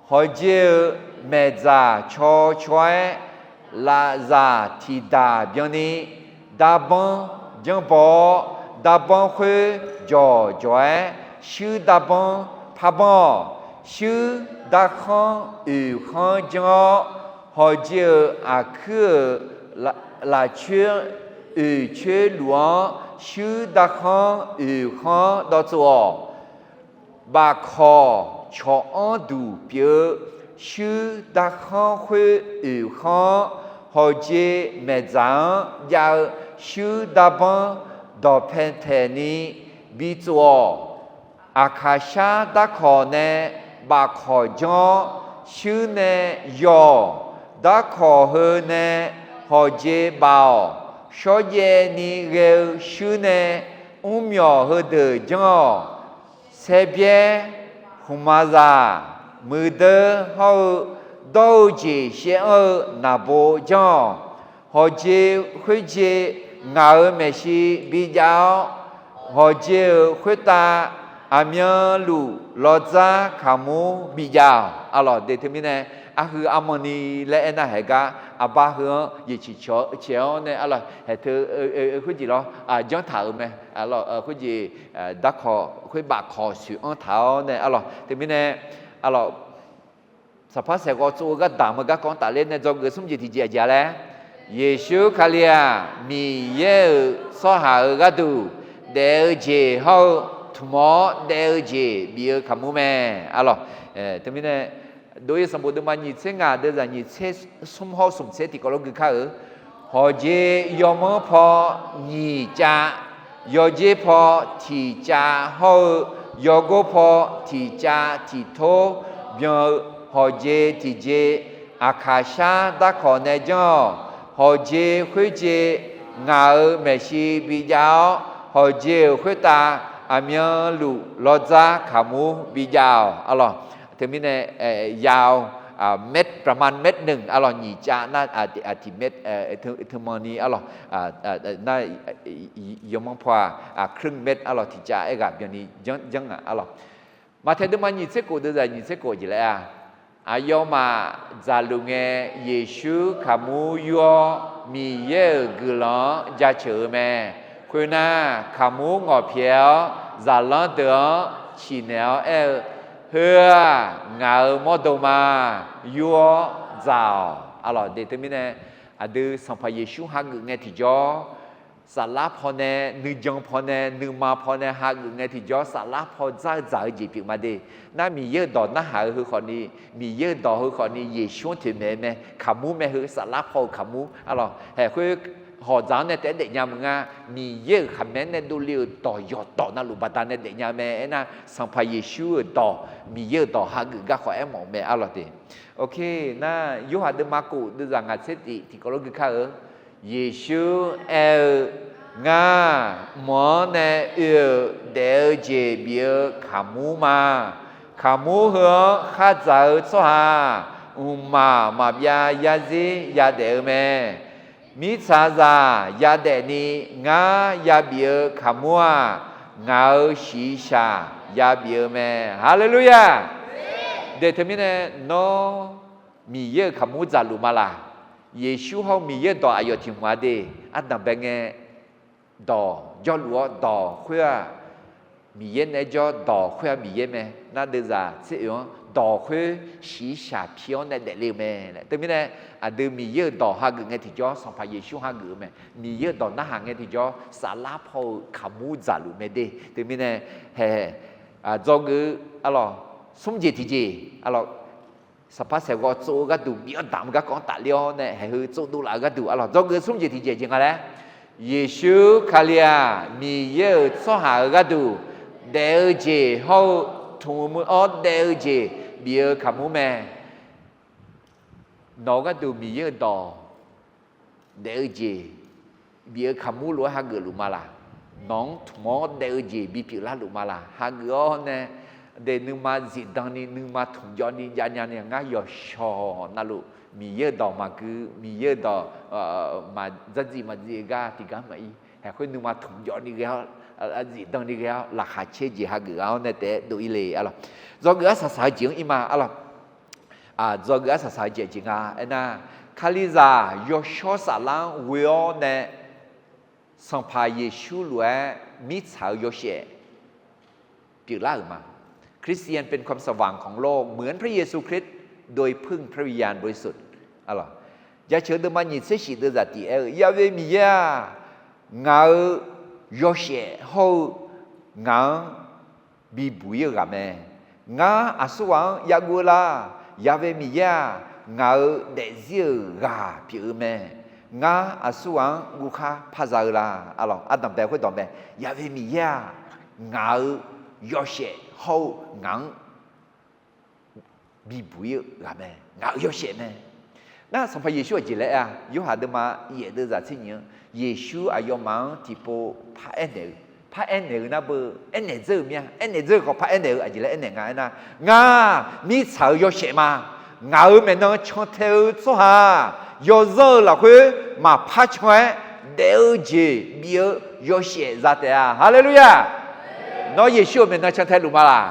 Hawqjeq-euq maeqdzaq caw caw-aer lafzaq tiqdaq byanni darbanr janrbanr-awr, darbanr khoer jawqjawq-aer shuir darbanr parbanr-awq. Shuir darkhanr oeqkhanr janr-awr, hawqjeq-euq aqkuir-euq lafcoer oeqcoer luf-anr shuir darkhanr oeqkhanr dawv tsov-awq. Bafkawq cawq-anr duq pyeuf-eu shuir darkhanr khoer oeqkhanr-anr, hawqjeq maeqdzaq-anr jav-eu shuir darbanr dawqpae taeqni bitsov-awq. Aqkaqshar darkawq nae bafkawq janr-awr shuir nae yaw-awq. Darkawq heu nae hawqjeq baf-awq. Shawrjaev ni ghae-eu shuir nae mrmyawq heudeuq janr-awq. Saerbyaer, khmqmaqzaq, muiqdeur hawr-eu dawr-eu jeq shaev-anr-eu naqbo janr-awq. Hawqjeq khoerjeq ngaq-euq maeqshi bijav-awr, hawqjeq-euq khoertav aqmyanluf lawdzar kaqmur bijav-awq. Arlawq, de teumirnae, arhu armanni laer aernar haeq gar, arbar heu-anr yeqciq caeq-awr nae arlawq, haeq teu khoerjeq lawr janr taq-euq mae. Arlawq, khoerjeq darkawq khoer bafkawq soeq-anr taq-awr nae arlawq, teumirnae, arlawq, Sanqpaq saeqghawv tsov-eu gharduq damq-eu garkawv-anr tafler nae dzawgeuf smr jeq tiqjeq aqjeq-a laer, Yeqsur Kali-aq, Miqyaer-euq tsawrhaq-euq gharduq daef-eu jeq hawr-eu tmq-awr daef-eu jeq bif-eu kaqmur mae. Arlawq, teumirnae, Dov-ir sanqbof deuvma nyiq tser ngaq deuvzaq nyiq tser smr hawr smq tser tiqkawv lof gui kar-eu. Hawqjeq yawmanr paw nyiq cav, yawjer paw tiq cav hawr-eu, yawgor paw tiq cav tiq tor byan-eu hawqjeq tiqjeq, aqkaqshar darkawq nae janr-awq. Hawqjeq khoerjeq ngaq-euq maeqshi bijav-awr, hawqjeq-euq khoertav aqmyanluf lawdzar kaqmur bijav-awq. Arlawq, teumirnae, ยาว เมตร ประมาณ เมตรหนึ่ง arlawq, nyiq cav nar, tiq เมตร teumanni arlawq, nar, yawmanr paw-aq, ครึ่งเมตร arlawq, tiq cav aerghaq byanni janr-aq arlawq. Maqtaeq deuvma nyiq tser khof deuvzaq nyiq tser khof jeq laer-a, aqyawfmaf dzaqluf ngae, Yeqsur kaqmur yur-awr Miqyaer-euq guiqlanq-anr jaceuq-eu mae. Khoernar, kaqmur ngawqpyaeq-awr zaqlanr deuq-anr ciqnaeq-awr aer-eu, Heu-aq, ngaq-euq mawrdo ma. Yur-awr dzaq-awq. Arlawq, de teumirnae, aqdui Sanqpaq Yeqsur hageuf ngae tiqjawr, saflar pawnae, nuijan pawnae, nuima pawnae hageuf ngae tiqjawr, saflar paw dzar-eu dzaq-eu jeq pyeuf ma de. Nar Miqyaer-euq dawq narhaq-eu heu khawfni, Miqyaer-euq dawq heu khawfni Yeqsur-anr toeqmaeq-eu mae. Kaqmur mae heu, saflar paw-euq kaqmur arlawq. Haeq khoer hawq dzaq-anr nae taef-aer daefnya meuq nga. Miqyaer-euq khaqmae-anr nae dovle-euq dawq yawqdawq navluf baqdanae daefnya mae. Aernar, Sanqpaq Yeqsur-euq dawq, Miqyaer-euq dawq hageuf garkawv aermawf-eu mae arlawq de. Oke, nar Yorhaq deuvma khof deuvzaq ngaq tser tif tiqkawv lof gui kar-eu. Yeqsur aer-eu, Ngar mq-anr nae oe-euq daef-eu jeq bif-eu kaqmur ma. Kaqmur heu-anr khardzaq-eu tsawrhaq mqmaq maqbyav yarzir yadaef-eu mae. Mirtsaqzaq yadaef ni ngar yabif-eu kaqmur-aq, ngaq-euq shiqshaq yabif-eu mae. Haleluya! De teumirnae, nawr Miqyaer-euq kaqmur dzaqluf ma laq? Yeqsur hawr-eu Miqyaer-euq dawq aqyawf tiq hmq-a de. Ardanqbae ngae dawq jawrluf-awr, dawq khoer-aq, Miqyaer nae jawr, dawq khoer-aq Miqyaer mae. Nar deuvzaq tser oeq-anr dawq khoer shiqshaq pi-awr nae daefle-eu mae laer. Teumirnae, aqdui Miqyaer-euq dawq hageuf ngae tiqjawr, Sanqpaq Yeqsur hageuf-eu mae. Miqyaer-euq dawq narhaq ngae tiqjawr, saflar paw-euq kaqmur dzaqluf mae de. Teumirnae, haeq, dzawgeuf-eu arlawq, smr jeq tiqjeq arlawq, Sanqpaq saeqghawv tsov-eu gharduq bif-awr damq-eu garkawv-anr tafler-awr nae, haeq heu tsovdov laf-eu gharduq arlawq, dzawgeuf smr jeq tiqjeq jeq nga laer. Yeqsur Kali-aq, Miqyaer-euq tsawrhaq-euq gharduq daef-eu jeq hawr-eu, tmq-eu meuq-awr daef-eu jeq bif-eu kaqmur mae. Nawq-eu gharduq Miqyaer-euq dawq daef-eu jeq bif-eu kaqmur lof-aer hageuf luf ma laq? Nawq-anr tmq-awr daef-eu jeq bipyeuf larluf ma laq? Hageuf-awr nae, de nuima zifdan ni nuima tmqjawv ni javnya ni ngar yawqshawq navluf Miqyaer-euq dawq maqgui, Miqyaer-euq dawq maqdzardziv maqdziv-eu gar tiqgar maqir. Haeq khoer nuima tmqjawv ni ghae-awr, zifdan ni ghae-awr laqkhaq caer jeq hageuf-awr nae taef-aer dov-ir le arlawq. Dzawgeuf arsaq saq-eu jeq-anr ir ma arlawq. Dzawgeuf arsaq saq-eu jeq jeq nga aernar, Kalizaq yawshawr saflar-anr ghoe-awr nae Sanqpaq Yeqsur lof-aer mirtsaq-eu yawshaef pyeuflar-euq ma. คริสเตียนเป็นความสว่างของโลก เหมือนพระเยซูคริสต์ โดยพึ่งพระวิญญาณบริสุทธิ์ arlawq. Jaceuq deuvma nyiq tser shif deuvzaq tiq aer-eu, Yahweh Miqyaer-aq, ngaq-euq yawshaef hawr-eu ngaq-anr bibuq-ir-eu ghaq mae. Ngar aqsurghaq-anr yaguv-eu la? Yahweh Miqyaer-aq, ngaq-euq daefzir-euq ghaq pyeuf-eu mae. Ngar aqsurghaq-anr guvkhar parza-eu la? Arlawq, ardanqbae khoerdawq mae. Yahweh Miqyaer-aq, ngaq-euq yawshaef hawr-eu ngaq-anr bibuq-ir-eu ghaq mae. Ngaq-euq yawshaef mae. Nar Sanqpaq Yeqsur aqjeq laer aer-a? Yorhaq deuvma yaef deuvzaq tser nyiq-anr Yeqsur aqyawfmaf-anr tiqpov paraer naeq-eu, paraer naeq-eu nar beu, aernaeq dzeur-euq mir-a. Aernaeq dzeur-eu khawf paraer naeq-eu aqjeq laer aernaeq nga aernar, ngar mirtsaq-euq yawshaef ma. Ngaq-euq maeqnan cantae-eu tsawrhaq yawzanr-eu lafkhoer maqpar can-aer daef-eu jeq bif-eu yawshaef za taef-a. Haleluya! Nawr Yeqsur-euq maeqnan cantae luf ma laq?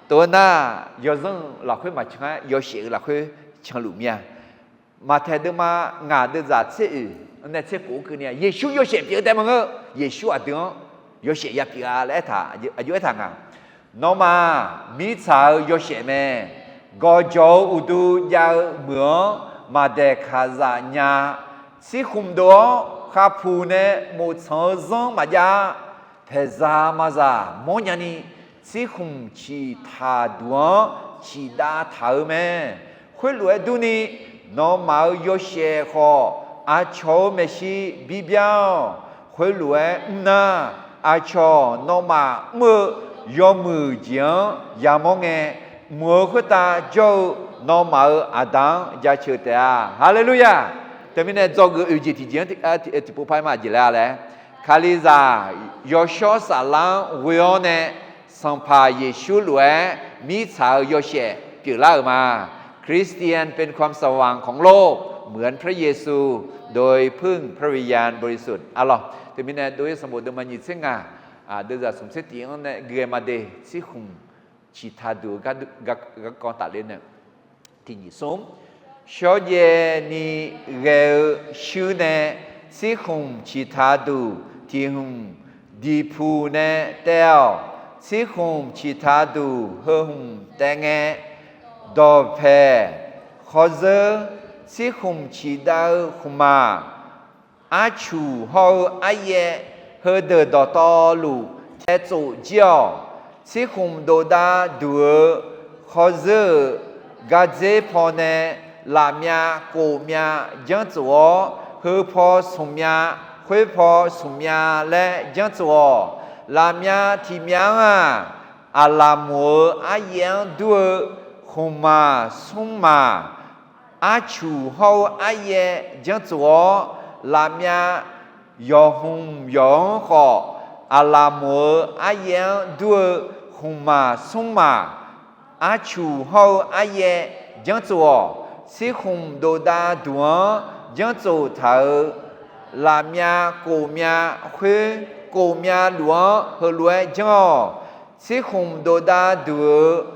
Tov-aer nar, yawzanr-eu lafkhoer maqcan-aer yawshaef-eu lafkhoer canluf mir-a. Maqtaeq deuvma ngaq deuvzaq tser oeq nae tser khof-anr keuvni-a, Yeqsur yawshaef pyeuf-eu taef maqngeur. Yeqsur aqdui-anr yawshaef yapyeuf-a laer aertaq, aqjox aertaq nga. Nawmaf mirtsaq-euq yawshaef mae. Gawqjawq-eu uqdu jav-eu meuq-anr maqdaeq kaqzaf nya. Tsirkhmq dov-awr khavpuq nae moftsanq-eu zanr maqjav-a. Paeqzaq maqzaq mawrnya ni, tsirkhmq ciqtaq duq-anr ciqdav taq-eu mae. Khoerlof-aer durni, nawmaf-euq yawshaef khawf aqcawq-euq maeqshi bibyar-awq. Khoerlof-aer mrnar, aqcawq nawmaf mr-eu yawmuiq jeq-anr yamawr ngae, mq-euq khoertav jawr-eu nawmaf-euq Aqda-anr jaceuq taef-a. Haleluya! Teumirnae dzawgeuf oeq jeq tiqjeq-anr tiqpov par-aer ma jeq laer-a laer, Kalizaq yawshawr saflar-anr ghoe-awr nae Sanqpaq Yeqsur lof-aer mirtsaq-euq yawshaef pyeuflar-euq ma. คริสเตียนเป็นความสว่างของโลก เหมือนพระเยซู โดยพึ่งพระวิญญาณบริสุทธิ์ arlawq. Teumirnae dov-ir sanqbof deuvma nyiq tser ngaq, deuvzaq smq tser tiq-anr nae ghae ma de, tsirkhmq ciqtaq duq-eu garkawv tafler nae tiq nyiq smr shawrjaev ni ghae-eu shuir nae, tsirkhmq ciqtaq duq tiq hmq diqpuq nae taev-awq. Tsirkhmq ciqtaq duq heu hmq taev ngae, dawqpaeq, khawrzeur, tsirkhmq ciqdav-eu khmqmaq, arcuq hawr-eu aryaev, heudeuq dawqtawvluf taev tsof jir-awq. Tsirkhmq dovdav duq-eu khawrzeur-euq gardzer paw nae lafmyav kofmyav janrtsof-awr, heu paw smq myav, khoer paw smq myav laer janrtsof-awq. Lafmyav tiq myav-anr-aq, aqlaqmoq-eu aryaev-anr dur-eu khmqmaq smrmaq, arcuq hawr-eu aryaev janrtsof-awr, lafmyav yawqhmq yawq-anr khawf, aqlaqmoq-eu aryaev-anr dur-eu khmqmaq smrmaq, arcuq hawr-eu aryaev janrtsof-awq. Tsirkhmq dovdav duq-anr janrtsof taq-euq lafmyav kofmyav khoer kofmyav luf-anr heulof-aer janr-awq. Tsirkhmq dovdav duq-eu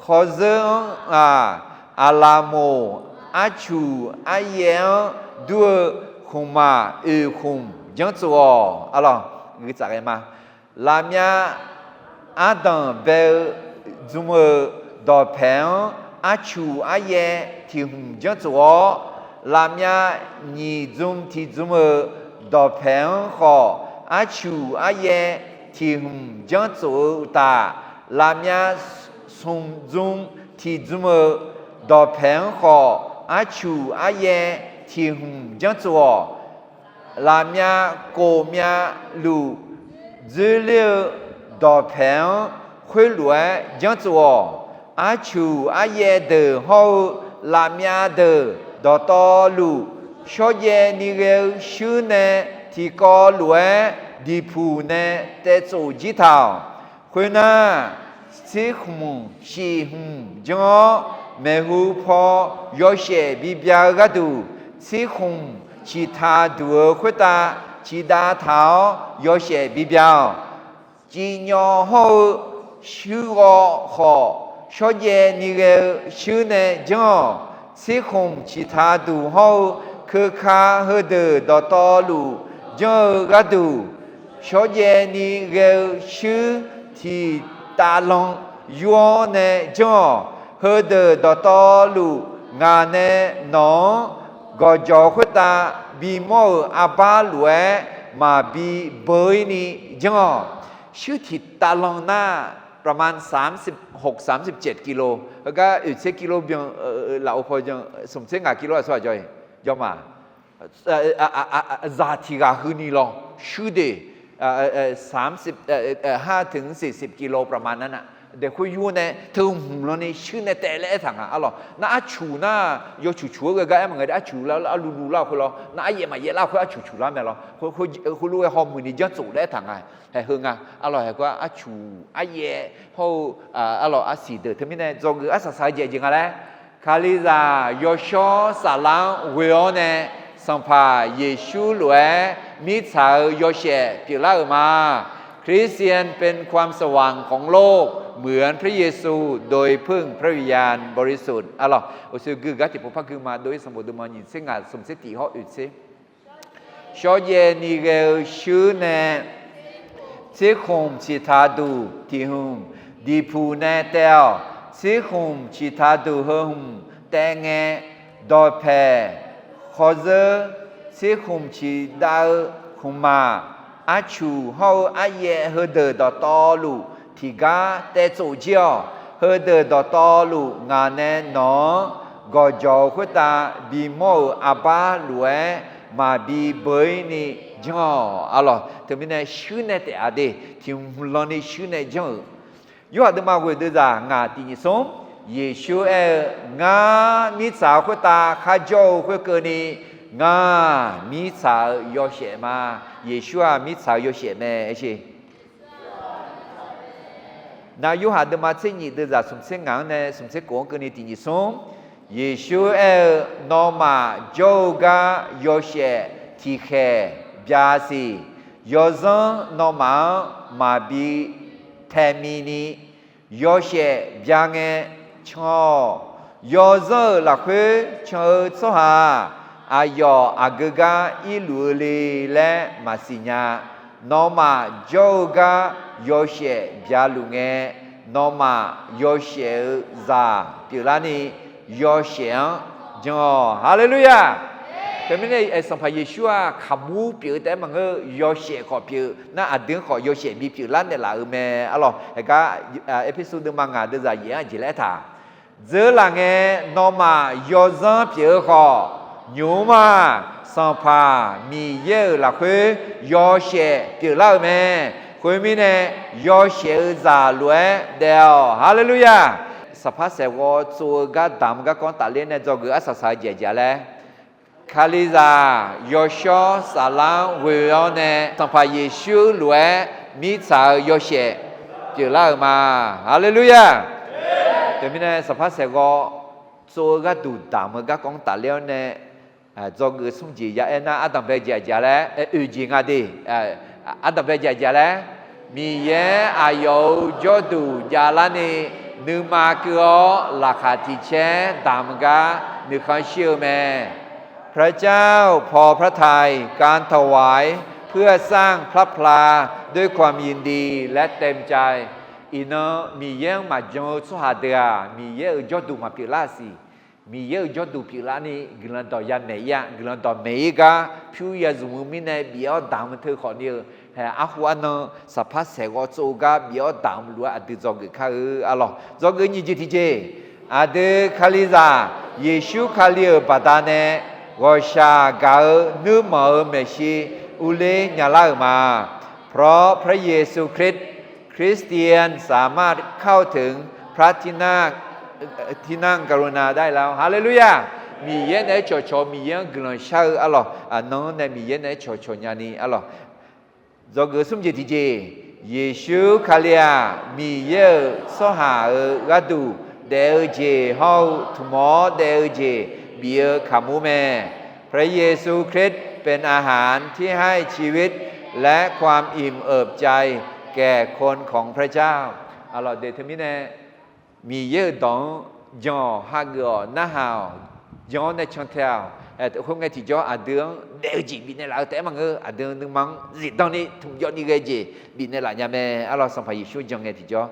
khawrzeur-anr-aq, aqlaqmoq arcuq aryaev-anr dur-eu khmqmaq oeq khmq janrtsof-awq. Arlawq, guitsaf ghae ma. Lafmyav ardanq bae-eu dzm-eu dawqpaeq-anr arcuq aryaev tiq hmq janrtsof-awr, lafmyav nyiq dzm tiq dzm-euq dawqpaeq-anr khawf arcuq aryaev tiq hmq janrtsof-eu uqtaf, lafmyav smq dzm tiq dzm-euq dawqpaeq-anr khawf arcuq aryaev tiq hmq janrtsof-awq. Lafmyav kofmyav luf dzoerler-eu dawqpaeq-anr khoerlof-aer janrtsof-awq. Arcuq aryaev deuq hawr-eu lafmyav deuq dawqtawvluf shawrjaev ni ghae-eu shuir nae tiqkawv lof-aer diqpuq nae taev tsof jir taq-awq. Khoernar, tsirkhmq shif hmq janr-awr, maeqhu paw yawshaef bibya-eu gharduq, tsirkhmq ciqtaq duq-eu khoertav ciqdav taq-awr yawshaef bibya-awq. Cifnyawv hawr-eu shuirghawv khawf, shawrjaev ni ghae-eu shuir nae janr-awq. Tsirkhmq ciqtaq duq hawr-eu keuka heudeuq dawqtawvluf janr-eu gharduq, shawrjaev ni ghae-eu shuir tiq tavlanr yur-awr nae janr-awq. Heudeuq dawqtawvluf ngaq nae nawq-anr gawqjawq-eu khoertav bimawr-euq arbar lof-aer maqbi beu-ir ni janr-awq. Shuir tiq tavlanr nar, ประมาณ สามสิบหก สามสิบเจ็ด กิโล heugar oeqtser กิโล byan lafov paw jan smq tser ngaq กิโล aqsur aqjawr-iq jawr ma. Zaq tiq ghaq huini lawr shuir de, สามสิบห้าถึงสี่สิบ กิโล ประมาณนั้น daeq khoer yur nae teu hmq lan ni shuir nae taev laer aertaq nga arlawq. Nar arcuq nar yawcuq cuq-aer ghae gar aer maqngae de, arcuq lar arluv luv lar khoer lawr, nar aryaev maqyaev lar khoer arcuq cuq lar mae lawr. Khoerlof-aer hawmuiq ni janr tsof laer aertaq nga. Haeq heu nga arlawq. Haeq khoer arcuq aryaev hawr-eu arlawq arsiq deuq teumirnae dzawgeuf arsaq saq-eu jeq jeq nga laer, Kalizaq yawshawr saflar-anr ghoe-awr nae, Sanqpaq Yeqsur lof-aer mirtsaq-eu yawshaef pyeuflar-euq ma. คริสเตียนเป็นความสว่างของโลก เหมือนพระเยซู โดยพึ่งพระวิญญาณบริสุทธิ์ arlawq. Uqshoe gui-eu gar tiqpov par gui ma. Dov-ir sanqbof deuq ma nyiq tser ngaq smq tser tiq hawr oeq tser. Shawrjaev ni ghae-eu shuir nae tsirkhmq ciqtaq duq tiq hmq diqpuq nae taev-awq. Tsirkhmq ciqtaq duq heu hmq taev ngae, dawqpaeq, khawzeur, tsirkhmq ciqdav-eu khmqmaq, arcuq hawr-eu aryaev heudeuq dawqtawvluf tiqgar taev tsof jir-awq. Heudeuq dawqtawvluf ngaq nae nawq-anr gawqjawq-eu khoertav bimawr-euq arbar lof-aer maqbi beu-ir ni janr-awq arlawq. Teumirnae shuir nae taef-a de, tiq hmq lan ni shuir nae janr-euq. Yorhaq deuvma ghoeq deuvzaq ngaq tiq nyiq smr, Yeqsur aer-eu, Ngar mirtsaq-eu khoertav kharjawr-eu khoerkeuvni, ngar mirtsaq-euq yawshaef ma. Yeqsur-aq mirtsaq-euq yawshaef mae. Aer sher. Nar Yorhaq deuvma tser nyiq deuvzaq smq tser ngaq-anr nae smq tser kof-anr keuvni tiq nyiq smr, Yeqsur aer-eu, Nawmaf jawr-eu gar yawshaef tiqkhaeq bya siq. Yawzanr nawmaf-anr maqbi taemi ni, yawshaef bya ngae can-awq. Yawzanr-euq lafkhoer can-eu tsawrhaq-aq, aqyawf aqgeu gar irluf-eu le laer maqsiq nya. Nawmaf jawr-eu gar yawshaef bya luf ngae, nawmaf yawshaef-eu zaq pyeuflarni, yawshaef-anr jan-awq. Haleluya! Teumirnae Sanqpaq Yeqsur-aq kaqmur pyeuf-eu taef-aer maqngeur-eu, yawshaef khawf pyeuf nar, aqdui-anr khawf yawshaef bipyeuf lar naeqlaf-euq mae arlawq. Haeqgar Erpersu deuvma ngaq deuvzaq yaef-anr aqjeq laer aertaq, Dzeur laf ngae nawmaf yawzanr pyeuf-eu khawf, nymq-mr-aq, Sanqpaq Miqyaer-euq lafkhoer yawshaef pyeuflar-euq mae. Khoermirnae, yawshaef-eu zaq lof-aer daef-awq. Haleluya! Saqpar saeqghawv tsov-eu gar damq-eu garkawv-anr tafler nae dzawgeuf arsaq saq-eu jeq aqjeq laer, Kalizaq yawshawr saflar-anr ghoe-awr nae Sanqpaq Yeqsur lof-aer mirtsaq-eu yawshaef pyeuflar-euq ma. Haleluya! Teumirnae saqpar saeqghawv tsov-eu gharduq damq-eu garkawv-anr tafler-awr nae dzawgeuf smr jeq ya aernar, ardanqbae jeq aqjeq laer, oeq jeq nga de. Ardanqbae jeq aqjeq laer, Miqyaer aqyawf-euq jawrduq javlarni, nuima keuv-awr laqkhaq tiq caer damq-eu gar nuikhanr shir-eu mae. พระเจ้าพอพระทัยการถวายเพื่อสร้างพระพลาด้วยความยินดีและเต็มใจ. Iqnan Miqyaer-anr maqjan-eu tsawrhaq deuq-aq, Miqyaer-euq jawrduq maqpyeuflar siq. Miqyaer-euq jawrduq pyeuflarni guiqlanq dawq ya maeq-ir-a. Guiqlanq dawq maeq-ir gar pyur ya zmq-eu mirnae bif-awr damq-eu teu khawfni-eu, arhu arnan saqpar saeqghawv tsov-eu gar bif-awr damq luf-aer aqdui dzawgeuf kar-eu arlawq. Dzawgeuf nyiq jeq tiqjeq, aqdui Kalizaq Yeqsur Kali-euq baqdanae ghawqshaq gaq-eu nuirmanq-euq maeqshi urler nyalar-euq ma. เพราะพระเยซูคริสต์ คริสเตียนสามารถเข้าถึงพระที่นั่ง ที่นั่งกรุณาได้แล้ว Haleluya! Miqyaer naeq-aer cawqcawq, Miqyaer-anr guiqlanq shar-eu arlawq, aqnan-anr nae Miqyaer naeq-aer cawqcawq nyani arlawq. Dzawgeuf smr jeq tiqjeq, Yeqsur Kali-aq, Miqyaer-euq tsawrhaq-euq gharduq daef-eu jeq hawr-eu tmq-awr daef-eu jeq bif-eu kaqmur mae. พระเยซูคริสต์เป็นอาหารที่ให้ชีวิตและความอิ่มเอิบใจแก่คนของพระเจ้า Arlawq, daef teumirnae Miqyaer-euq dawq-anr jan-awq, hageuf-awq, narhaq-awq, jan-awr nae cantae-awq. Khoerngae tiqjawr aqdui-anr daef-eu jeq bifnaeq laf-eu taef-aer maqngeur, aqdui nuima-anr zifdan ni tmq jawv ni ghae jeq bifnaeq laf nya mae. Arlawq, Sanqpaq Yeqsur jan ngae tiqjawr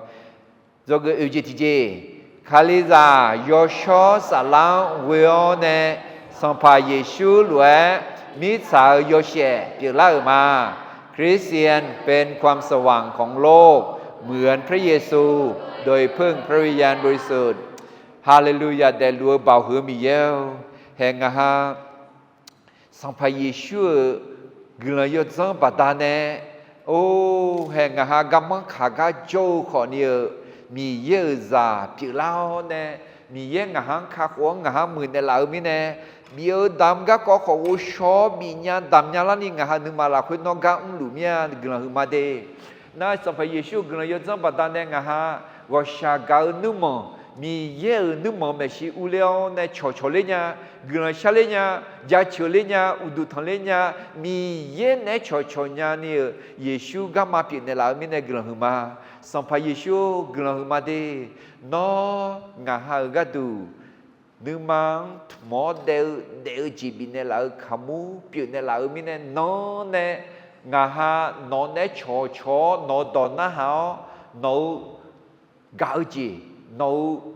dzawgeuf oeq jeq tiqjeq, Kalizaq yawshawr saflar-anr ghoe-awr nae Sanqpaq Yeqsur lof-aer mirtsaq-euq yawshaef pyeuflar-euq ma. คริสเตียนเป็นความสว่างของโลก เหมือนพระเยซู โดยพึ่งพระวิญญาณบริสุทธิ์ Haleluya, daefluf-eu baoq huiq-eu Miqyaer-or, hae ngaq ha Sanqpaq Yeqsur-euq guiqlanq yawdzanr baqdanae, or, hae ngaq ha garmanr kaq gar jawr-eu khawfni-euq Miqyaer-euq zaq pyeuflar-awr nae, Miqyaer ngaq ha-anr kakhof-anr ngaq ha muiqnaeq laf-eu mirnae, bif-eu damq garkawv khawf ghovshaw-awr bifnya damqnya larni ngaq ha nuima lafkhoer nawr gar mrluf mir-a, guiqlanq huiqma de. Nar Sanqpaq Yeqsur-euq guiqlanq yawdzanr baqdanae ngaq ha ghawqshaq gaq-eu nuirmanq, Miqyaer-euq nuirmanq maeqshi urler-awr nae cawqcawq ler nya, guiqlanq shar ler nya, jaceuq ler nya, uqduq tanq ler nya, Miqyaer naeq-aer cawqcawq nyani-euq Yeqsur garma pyeufnaeq laf-eu mirnae guiqlanq huiqma. Sanqpaq Yeqsur-or, guiqlanq huiqma de. Nawr ngaq ha-euq gharduq nuima-anr tmq-awr daef-eu, daef-eu jeq bifnaeq laf-eu kaqmur pyeufnaeq laf-eu mirnae, nawr nae ngaq ha nawq naeq-aer cawqcawq-awr, nawq-eu dawq narhaq-awr, nawq-eu gaq-eu jeq, nawq-eu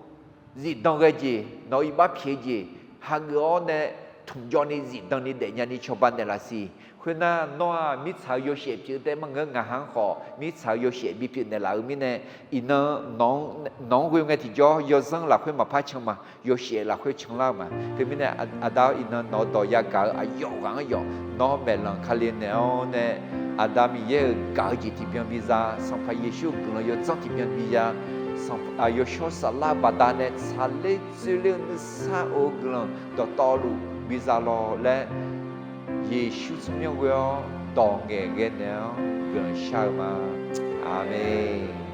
zifdan ghae jeq, nawq-eu iqbax pyaeq-eu jeq, hageuf-awr nae tmq jawv ni zifdan ni daefnya ni cawba naeqlaf siq. Khoernar, nawr-aq mirtsaq-euq yawshaef pyeuf taef maqngeur, ngaq ha-anr khawf mirtsaq-euq yawshaef bipyeuf naeqlaf-eu mirnae, iqnan nawq-anr ghoe ngae tiqjawr yawzanr lafkhoer maqpar can ma, yawshaef lafkhoer canlar-eu ma. Teumirnae, Aqda-awr, iqnan nawq-eu dawq yagaq-eu aqyawf ghaq-anr yawf nawr maeqlanq Kali naeq-awr nae, Aqda Miqyaer-euq gaq-eu jeq tiqbyan biza, Sanqpaq Yeqsur-euq guiqlanq yawdzanr tiqbyan biza, Sanq, Yawshawr Saflar baqdanae tsaqler dzoerler-eu nuisar of-eu guiqlanq dawqtawvluf biza lawq laer, Yeqsur tsawrmyanr ghoe-awr dawq ngaeqghae naeq-awr guiqlanq shar-eu ma. Aqmeq.